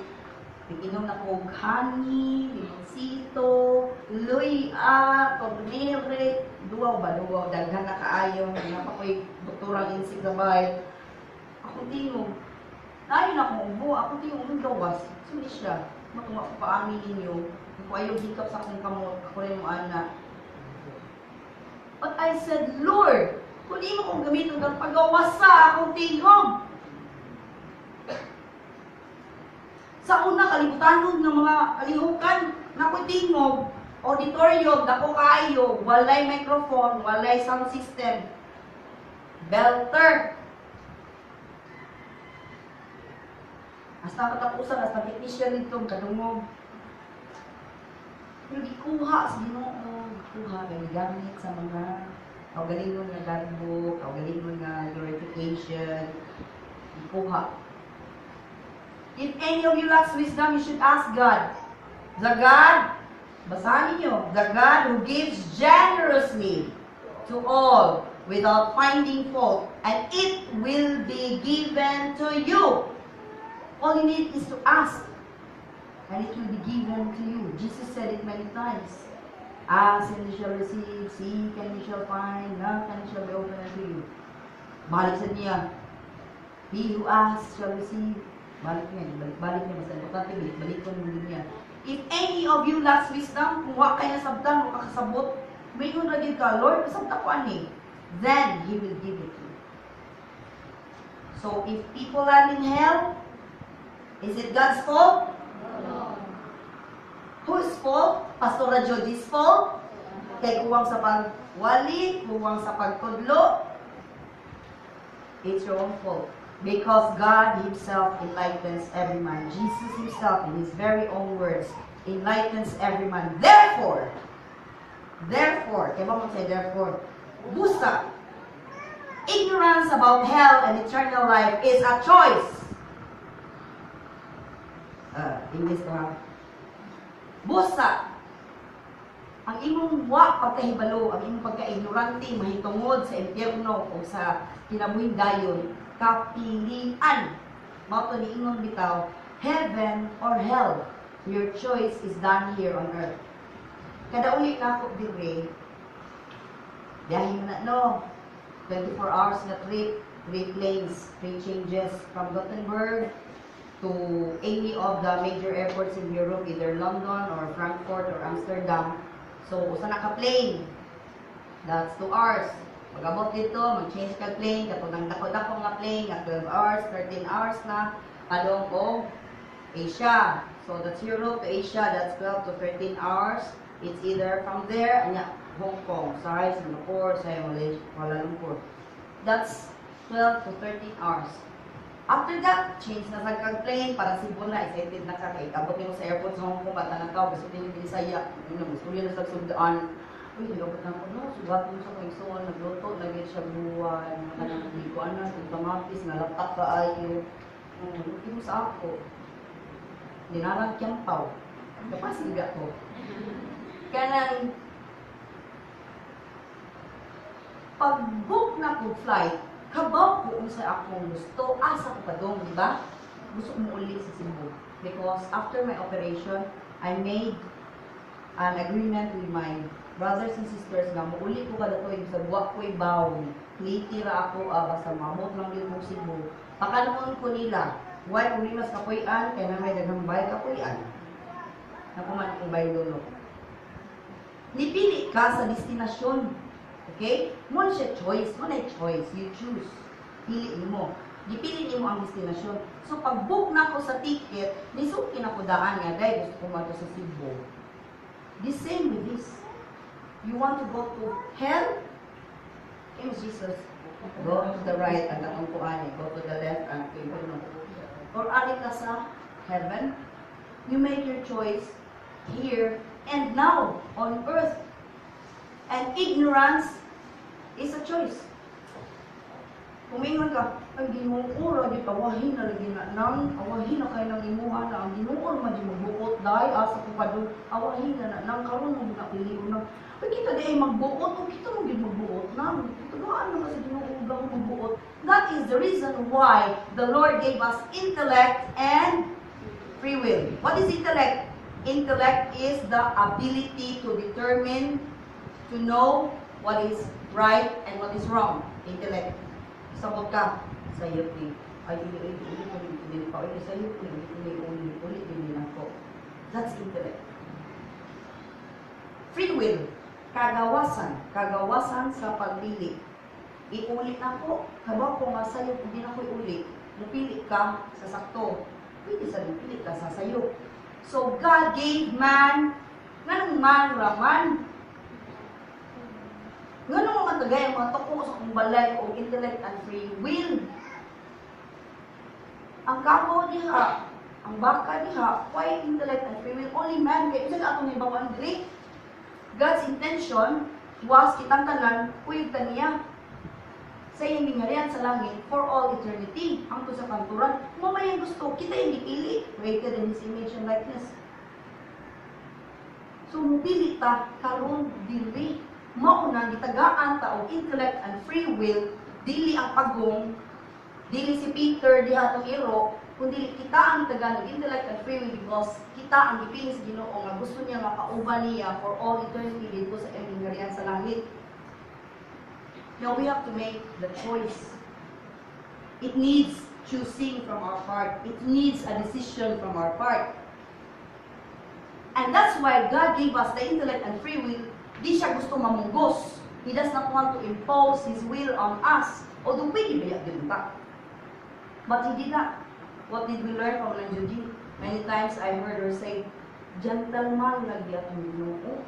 Inom na ko og honey, limoncito, luya, turmeric, duwaw ba, duwaw, daghan na kaayo, naa pa ko'y doktorang insik sa bahay. Ako tingog, nayon akong ubo, ako tingog, ang gawas. So ni siya, matunga ko paamin ninyo, kung ayaw hikap sa akong kamot, ako rin mo ana. But I said, "Lord, kung di mo kong gamiton ang pagawas sa akong tingog." Sa una, kalibutanon ng mga kalihukan, nakoy tingog, auditorium, dako kaayo, walay microphone, walay sound system, belter. Hasta katapusan, hasta technician nito, kadungog. Pero gikuha sa Ginoo, gikuha kay gigamit sa mga kaugalingon nga garbo, kaugalingon nga glorification, gikuha. If any of you lacks wisdom, you should ask God. The God, basahin ninyo, the God who gives generously to all without finding fault, and it will be given to you. All you need is to ask, and it will be given to you. Jesus said it many times. "Ask and you shall receive, seek and you shall find, knock and it shall be opened unto you." Balik sa niya. "He who asks shall receive." Balik niya, balik-balik niya, basta importante, balik-balik ko niya. If any of you lacks wisdom, kung wa kay nasabtan, wa ka kasabot, mayon ra gyud ka, "Lord, pasabta ko ani." Then, He will give it to you. So, if people are in hell, is it God's fault? No. Whose fault? Pastora Jody's fault? Kay kuwang sa pagwali, kuwang sa pagtudlo. It's your own fault. Because God Himself enlightens every man. Jesus Himself, in His very own words, enlightens every man. Therefore, therefore, kaya ba mo say therefore? Busa, ignorance about hell and eternal life is a choice. English to ha. Busa, ang imong wa pagkahibalo, ang imong pagka-ignorante mahitungod sa impyerno o sa kinabuhing dayon, kapilian. Mao to niingon bitaw, heaven or hell, your choice is done here on earth. Kada uli na ako dire, biyahe mo na no, 24 hours na trip, 3 planes, 3 changes from Gothenburg to any of the major airports in Europe, either London or Frankfurt or Amsterdam. So, usa na ka plane. That's 2 hours. Pag-abot dito, mag-change ka plane, katong ang dako-dako nga plane, nga 12 hours, 13 hours na, padong og Asia. So, that's Europe to Asia, that's 12 to 13 hours. It's either from there, anya, Hong Kong, sorry, Singapore, sorry, Malaysia, Kuala Lumpur. That's 12 to 13 hours. After that, change na sa kag plane para Cebu na, excited na ka kay abot nimo sa airport sa Hong Kong ba tanan tao gusto din yung Bisaya, ano gusto niya na sa sugdaan. Uy, nilabot na ako, no, sugat mo sa kong igsoon, nagluto, lagi siya buwan, kanang di ko ano, kung kamatis, nalatak kaayo. Oh, luto mo sa ako. Dinarang kiyampaw. Kapasiga ko. Kanang pag-book na ko flight, kabaw ko unsa akong gusto, asa ko padung, di ba? Gusto ko muuli sa Cebu. Because after my operation, I made an agreement with my brothers and sisters nga muuli ko kada tuig sa wa ko'y bound. Liti ra ako, basta maabot lang gyud kong Cebu. Pakanoon ko nila, why problema sa kapuy-an, kay na may daghang bay kapuy-an. Nakuman akong bay luno. Nipili ka sa destinasyon. Okay? Mo na siya choice. Mo na choice. You choose. Pili nimo. Gipili nimo ang destinasyon. So, pag-book na ko sa ticket, nisuki na ko daan nga, dahil gusto ko mato sa Cebu. The same with this. You want to go to hell? In Jesus, go to the right ang atong kuani, go to the left ang atong. Or ari ka sa heaven, you make your choice here and now on earth. And ignorance is a choice. Kung mingon ka, ang Ginoo ra di awahin na lagi na nang awahin na kay nang imuha na ang Ginoo man di magbuot dai asa ko padung awahin na na nang karon mo na pilion na. Ay kita di ay magbuot o kita mo gyud magbuot nang tagaan na sa Ginoo og ako magbuot. That is the reason why the Lord gave us intellect and free will. What is intellect? Intellect is the ability to determine, to know what is right and what is wrong. Intellect. Sabot ka, sayop ni. Ay, dili, ay, dili, dili, dili pa. Ay, sayop ni, dili, uli, uli, dili na ko. That's intellect. Free will. Kagawasan. Kagawasan sa pagpili. Iuli na ko. Kabaw ko nga sayop, hindi na ko iuli. Mupili ka sa sakto. Pwede sa pili ka sa sayop. So, God gave man, nganong man raman, nganong mga tagay ang mga tuko sa akong balay o intellect and free will. Ang kamo diha, ang baka diha, why intellect and free will? Only man, kaya isa ka atong ibawan diri. God's intention was kitang tanan, uyog ta niya sa iyang gingharian sa langit for all eternity. Ang sa kanturan, mamayang gusto, kita yung gipili, created in His image and likeness. So, mupili ta, karon diri, mao na gitagaan ta og intellect and free will, dili ang pagong, dili si Peter diha atong iro, kundi kita ang gitagaan og intellect and free will because kita ang gipili sa Ginoo nga gusto niya nga kauban niya for all eternity didto sa iyang gingharian sa langit. Now we have to make the choice. It needs choosing from our part. It needs a decision from our part. And that's why God gave us the intellect and free will. Di siya gusto mamunggos. He does not want to impose His will on us. Although pwede ba yan ta? But He did not. What did we learn from Nanjuji? Many times I heard her say, gentleman lagi atong Ginoo.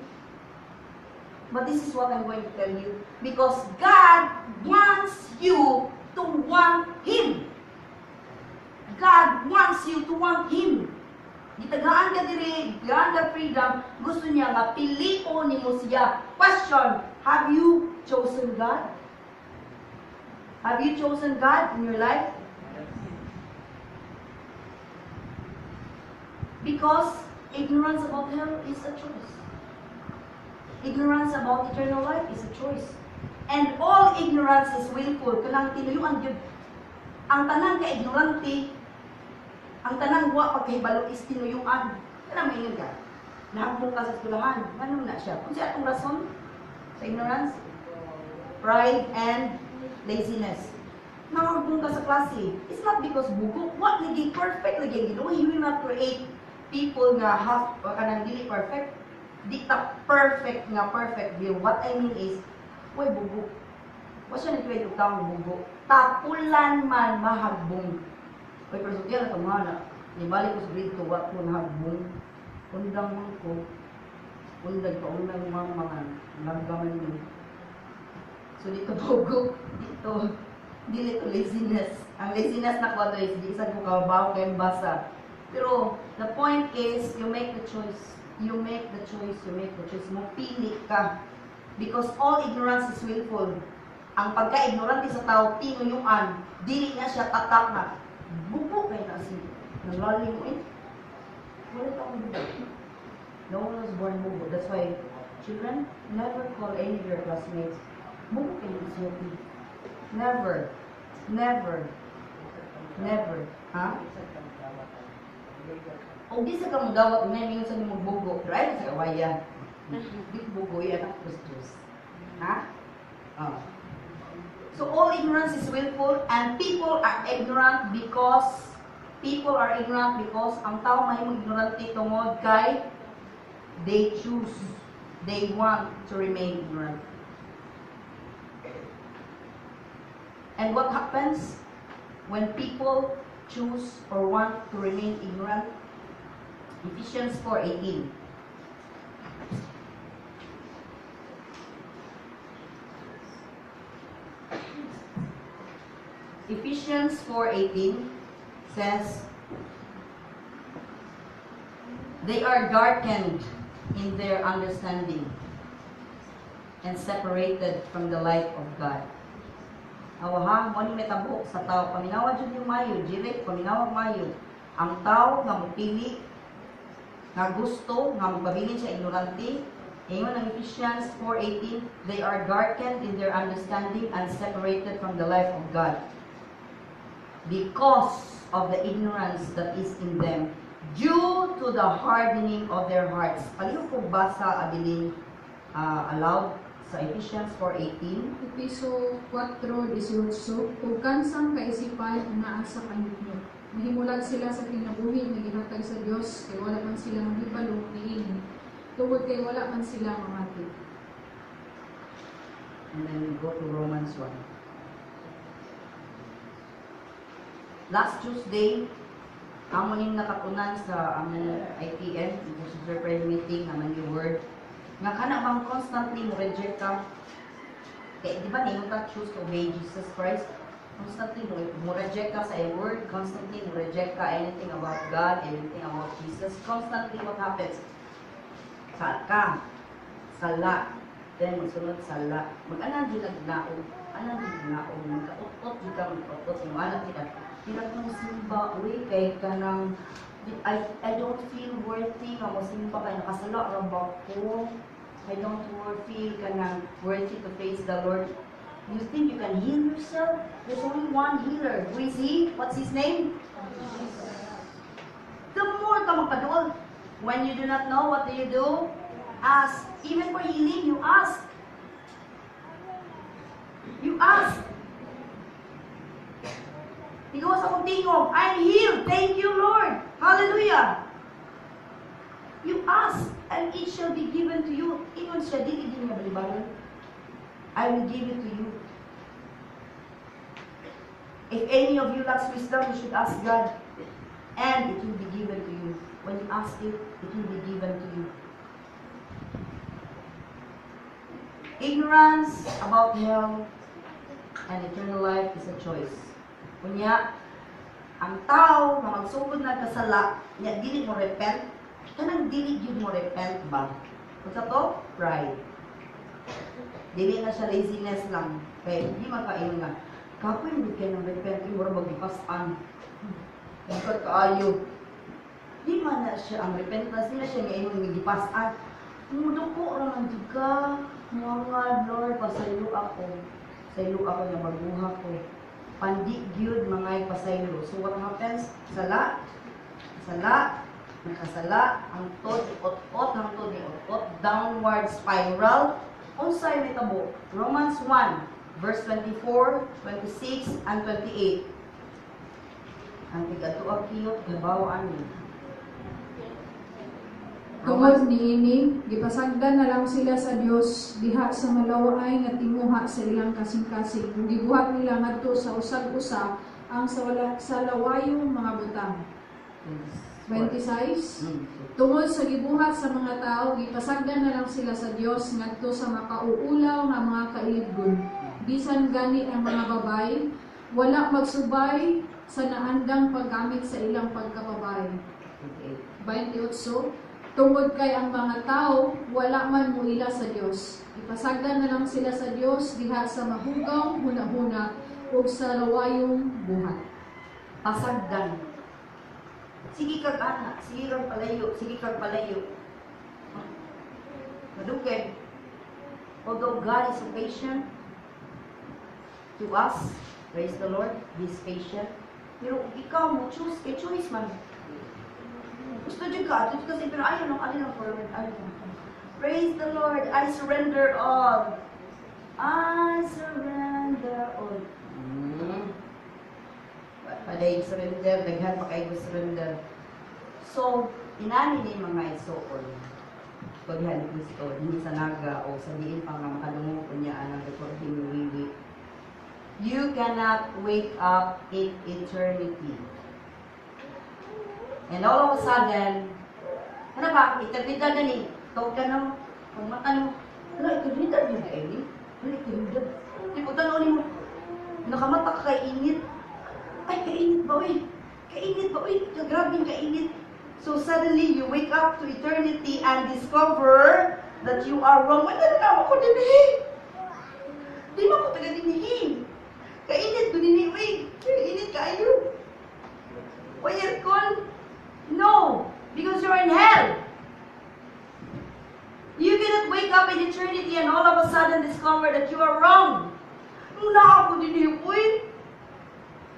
But this is what I'm going to tell you. Because God wants you to want Him. God wants you to want Him. Gitagaan ka diri, gitagaan ka freedom, gusto niya nga pilion nimo siya. Question, have you chosen God? Have you chosen God in your life? Because ignorance about hell is a choice. Ignorance about eternal life is a choice. And all ignorance is willful. Kanang tinuyuan gyud. Ang tanang ka-ignorante, ang tanang wa pagkahibalo is tinuyuan. Kanang maingon ka. Nahagbong ka sa eskwelahan. Ngano na siya? Kung siya atong rason sa ignorance? Pride and laziness. Nahagbong ka sa klase. It's not because bugo. Wa lagi perfect lagi ang Ginoo. He will not create people nga half o kanang dili perfect. Di ta perfect nga perfect view. What I mean is, way bugo. Wa siya nag-create og taong bugo. Tapulan man mahagbong. Uy, pero sugyan na itong na. Nibalik ko sa grade 2, wa ko nahagbong. Undang man ko. Undag pa, undang mga langgaman ni. So dito bugo. Dito. Dili to laziness. Ang laziness na ko is di sad ko kabaw kay basa. Pero the point is, you make the choice. You make the choice. You make the choice. Mo pili ka. Because all ignorance is willful. Ang pagka-ignorante sa tao, tinuyuan, dili na siya tatak na, bubo kay na si, naglalim mo eh. Wala tao bubo. No one was born bubo. That's why, children, never call any of your classmates, bubo kay na si. Never. Never. Never. Ha? O di sa ka mudawat, may mingon sa nimong bugo. Pero ay sa kawaya. Di ko bugo, yan ako Diyos. Ha? Oh. So all ignorance is willful, and people are ignorant because ang tao mahimong ignorante tungod kay they choose, they want to remain ignorant. And what happens when people choose or want to remain ignorant? Ephesians 4:18. Ephesians 4:18 says, they are darkened in their understanding and separated from the light of God. Awa ha, mo ni metabo sa tao. Paminawa jud yung mayo, Jirik, paminawa mayo. Ang tao nga mopili, nga gusto, nga magpabilin sa ignorante, ingon ang Ephesians 4:18, they are darkened in their understanding and separated from the life of God because of the ignorance that is in them due to the hardening of their hearts. Palihog ko basa, Adeline, aloud sa Ephesians 4:18. Episo 4:18, ug kansang kaisipan naa sa kaninyo. Nahimulag sila sa kinabuhi nga gihatag sa Dios kay wala man sila mahibalo niini, tungod kay wala man sila mamati. And then we go to Romans 1. Last Tuesday, amo ning nakatunan sa among ITM, Intercessor Prayer Meeting, among new word, nga kana bang constantly mo reject ka? Kay, di ba ningon ka choose to obey Jesus Christ? Constantly mo reject ka sa iyang word, constantly mo reject ka anything about God, anything about Jesus. Constantly what happens? Sala ka. Sala. Then magsunod sala. Mag-anan jud nagnaog. Anan jud nagnaog. Magkaut-ut jud ka, magkaut-ut. Yung anak kita. Hirap mo simba, uy, kay kanang I don't feel worthy nga mo simba kay nakasala ra ba ko? I don't feel kanang worthy to face the Lord. You think you can heal yourself? There's only one healer. Who is he? What's his name? The more ka magpaduol. When you do not know, what do you do? Ask. Even for healing, you ask. You ask. Tigaw sa akong tingog, I'm healed. Thank you, Lord. Hallelujah. You ask, and it shall be given to you. Ingon siya, dili din niya balibaran. I will give it to you. If any of you lacks wisdom, you should ask God, and it will be given to you. When you ask it, it will be given to you. Ignorance about hell and eternal life is a choice. Kunya, ang tao nga magsugod na kasala, nya dili mo repent, kanang dili gyud mo repent ba? Unsa to? Pride. Dili na siya laziness lang. Kay di makaingon nga, kapoy mo kay nang repent, mura magipas-an. Bukod kaayo. Di man na siya ang repentance, di na siya nga ingon nga gipas-an. Muduko ra man jud ka. Muangad, Lord, pasaylo ako. Saylo ako nga baguha ko. Pandi gyud mga pasaylo. So what happens? Sala, sala, nakasala, ang tod, ot-ot, ang tod ni ot-ot, downward spiral. Unsay may tabo? Romans 1, verse 24, 26, and 28. Ang tigadua kiyot, gabawaan ni. Tungod niini, gipasagdan na lang sila sa Dios diha sa malaway nga tinguha sa ilang kasing-kasing. Ug gibuhat nila ngadto sa usag-usa ang sa lawayong mga butang. 26. Tungod sa gibuhat sa mga tao, gipasagdan na lang sila sa Dios ngadto sa makauulaw nga mga kailibgon. Bisan gani ang mga babaye Wala magsubay sa naandang paggamit sa ilang pagkababae. 28. 28. Tungod kay ang mga tao wala man muila sa Dios. Ipasagdan na lang sila sa Dios diha sa mahugaw hunahuna ug sa lawayong buhat. Pasagdan. Sige kag ana, sige kag palayo, sige kag palayo. Madugay. Although God is so patient to us, praise the Lord, He is patient. Pero ikaw mo choose, kay choice man. Gusto jud ka, adto kasi, pero ayaw nung alin ang forward, ayaw nung. Praise the Lord, I surrender all. I surrender all. Paday surrender, daghan pa kayo surrender. So, inani ni mga igsoon, paghan ni Kristo, dinhi sa Naga o sa diin pa nga makadungog unya ang recording ni Wiwi. You cannot wake up in eternity. And all of a sudden, ano ba, eternidad na ni, tawag ka na, pag mata mo, ano, eternidad yun kay ni? Ano, eternidad? Di po tanaw nimo, nakamata ka kay init. Ay, kainit ba, uy? Kainit ba, uy? Grabe kainit. So suddenly, you wake up to eternity and discover that you are wrong. Wala na ako dinhi. Di man ko taga dinhi. Kainit ko dinhi, uy. Kainit kaayo. Why aircon? No, because you're in hell. You cannot wake up in eternity and all of a sudden discover that you are wrong. Na ako dinhi, uy.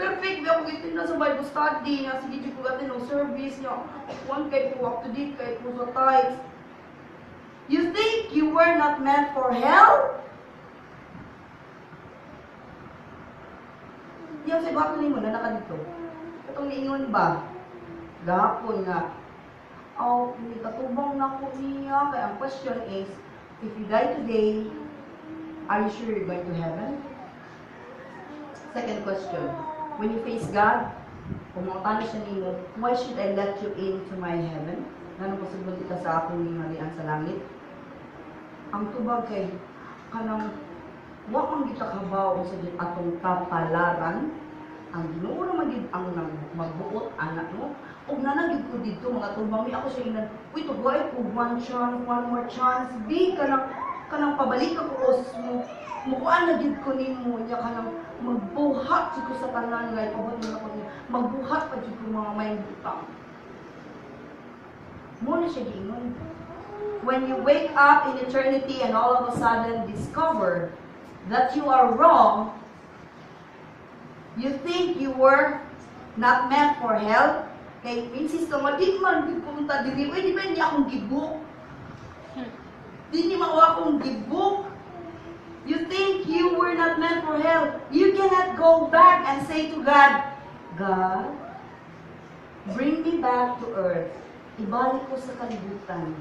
Perfect ba ako gitin sa Bible study nga sige jud ko gatin ng service niya. One kay ko up to date kay ko sa tithes. You think you were not meant for hell? Diyan sa bato nimo na naka dito. Katong niingon ba? Gahapon nga. Oh, katubang na ko niya. Kaya ang question is, if you die today, are you sure you're going to heaven? Second question, when you face God, kung mangutana siya nimo, "Why should I let you into my heaven? Ngano pasugdon kita sa akong harian sa langit?" Ang tubag kay kanang wa man kita kabaw sa atong kapalaran. Ang Ginoo naman gid ang magbuot anak no. Ug nanagid ko didto mga tubang mi ako siya ingnan, "Uy, tugay ko one chance, one more chance." Di kanang kanang pabalik ako os mo. Mukuan na gid ko nimo nya kanang magbuhat jud ko sa tanan nga ipabot mo na ko niya. Magbuhat pa jud ko mga may butang. Mo na siya giingon. When you wake up in eternity and all of a sudden discover that you are wrong, you think you were not meant for hell, kay minsis ka nga, di man di pumunta diri, uy, di ba niya akong gibuk? Di ni mao akong gibuk. You think you were not meant for hell. You cannot go back and say to God, "God, bring me back to earth. Ibalik ko sa kalibutan.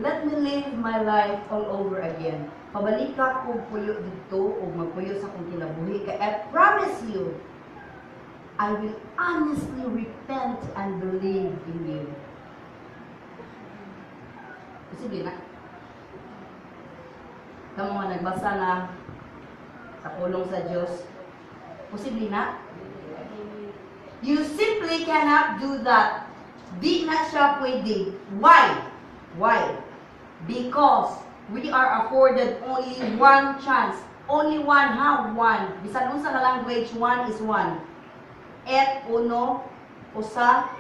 Let me live my life all over again. Pabalik ka kog puyo didto o magpuyo sa akong kinabuhi. Kay I promise you, I will honestly repent and believe in you." Posible na. Kamo nga nagbasa na sa pulong sa Diyos, posible na? You simply cannot do that. Di na siya pwede. Why? Why? Because we are afforded only one chance. Only one, ha? One. Bisan unsa nga language, one is one. Et, uno, usa,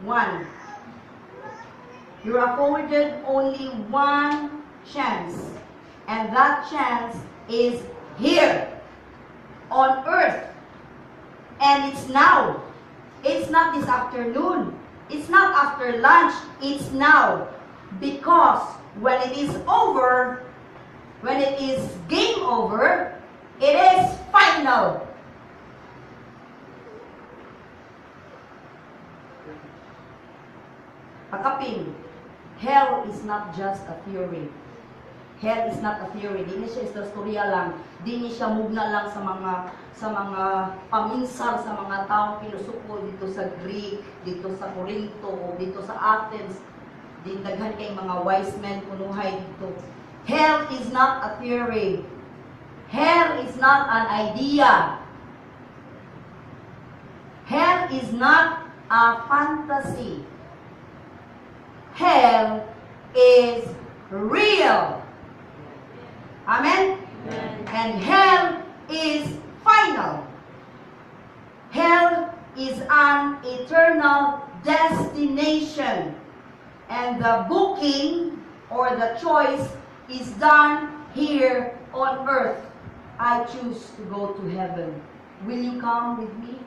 one. You're afforded only one chance. And that chance is here on earth. And it's now. It's not this afternoon. It's not after lunch. It's now. Because when it is over, when it is game over, it is final. Pakapin, hell is not just a theory. Hell is not a theory. Di ni siya istorya lang. Di ni siya mugna lang sa mga paminsar sa mga taong pinusuko dito sa Greek, dito sa Corinto, o dito sa Athens. Di daghan kay mga wise men kunuhay dito. Hell is not a theory. Hell is not an idea. Hell is not a fantasy. Hell is real. Amen? And hell is final. Hell is an eternal destination. And the booking or the choice is done here on earth. I choose to go to heaven. Will you come with me?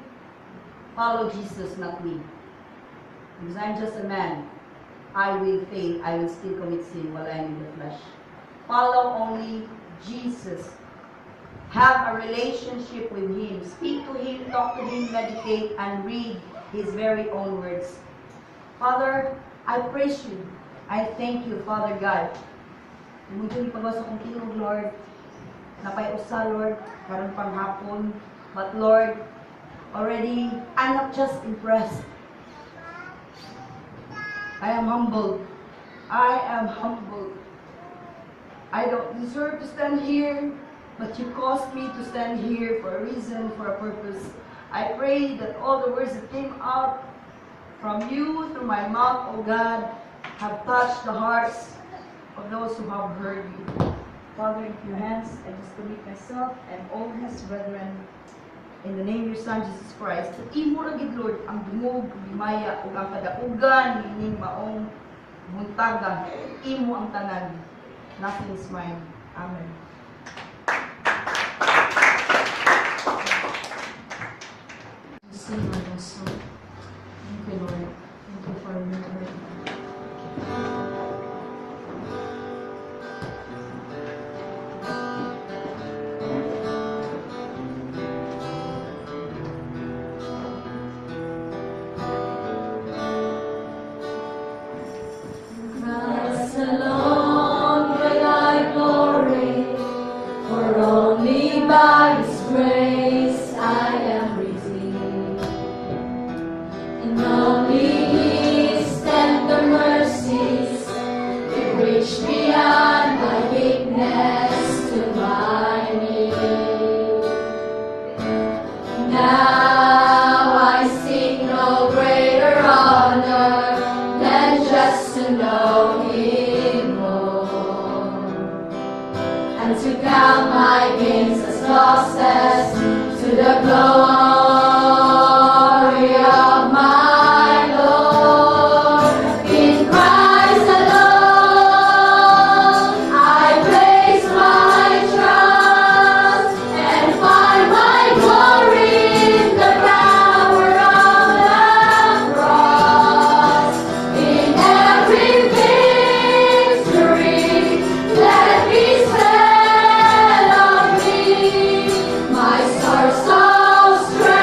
Follow Jesus, not me. Because I'm just a man. I will fail. I will still commit sin while I'm in the flesh. Follow only Jesus. Have a relationship with Him. Speak to Him, talk to Him, meditate, and read His very own words. Father, I praise you. I thank you, Father God. Medyo ipagawas akong tingog, Lord. Naa pa'y usa, Lord, karon pang hapon. But Lord, already, I'm not just impressed. I am humbled. I am humbled. I don't deserve to stand here, but you caused me to stand here for a reason, for a purpose. I pray that all the words that came out from you through my mouth, O God, have touched the hearts of those who have heard you. Father, into your hands, I just commit myself and all his brethren in the name of your Son, Jesus Christ. Imo ra gid, Lord, ang dungog, himaya, ug ang kadaugan, ining maong buntaga. Imo ang tanan. Nothing is mine. Amen. Sing our song. Thank you, Lord. Thank you for remembering. Christ alone will I glory, for only by His grace I am redeemed. And only His tender mercies will reach beyond my weakness to my need. Now I seek no greater honor than just to know Him more, and to count my gains as losses to the glory of my Lord. In Christ alone I place my trust and find my glory in the power of the cross. In every victory, let be said of me, my source of strength.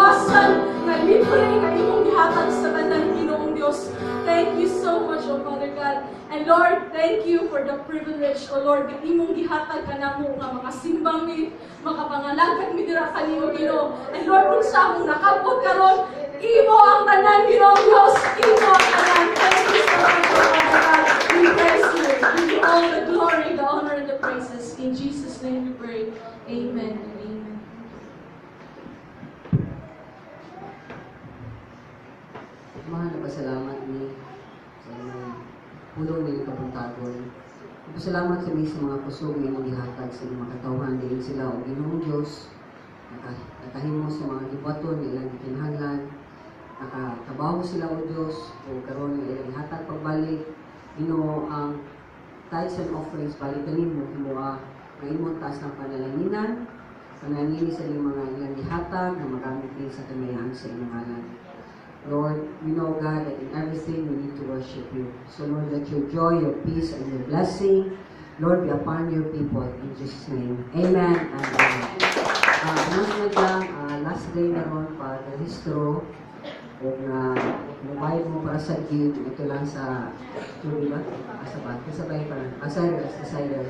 kaluwasan nga libre nga imong gihatag sa tanan, Ginoong Dios. Thank you so much, O Father God. And Lord, thank you for the privilege, O Lord, nga imong gihatag kanamo nga makasimbang mi, makapangalagad mi dira kanimo, Ginoo. And Lord, unsa among nakabot karon, imo ang tanan, Ginoong Dios, imo ang tanan. Thank you so much, O Father God. We praise you. Give you all the glory, the honor, and the praises. In Jesus' name we pray. Amen and amen. Mahal na pasalamat mi sa imong pulong nga kabuntagon. Pasalamat kami sa mga kusog nga imong gihatag sa imong mga katawhan diin sila o Ginoong Dios nakahimo sa mga gibuhaton nga ilang gikinahanglan, nakatrabaho sila o Dios o karon nga ilang gihatag pagbalik, Ginoo, ang tithes and offerings balik kanimo himoa nga imong taas ng panalanginan, panalangini sa inyong mga ilang gihatag na magamit din sa kamayaan sa imong ngalan. Lord, we know, God, that in everything we need to worship you. So, Lord, let your joy, your peace, and your blessing, Lord, be upon your people. In Jesus' name, amen and amen. Announcement lang, last day na ron pag rehistro, kung mubayad mo para sa gig, ito lang sa, Tubi ba? Sa ba? Sa bay pa. Sa cider, sa cider.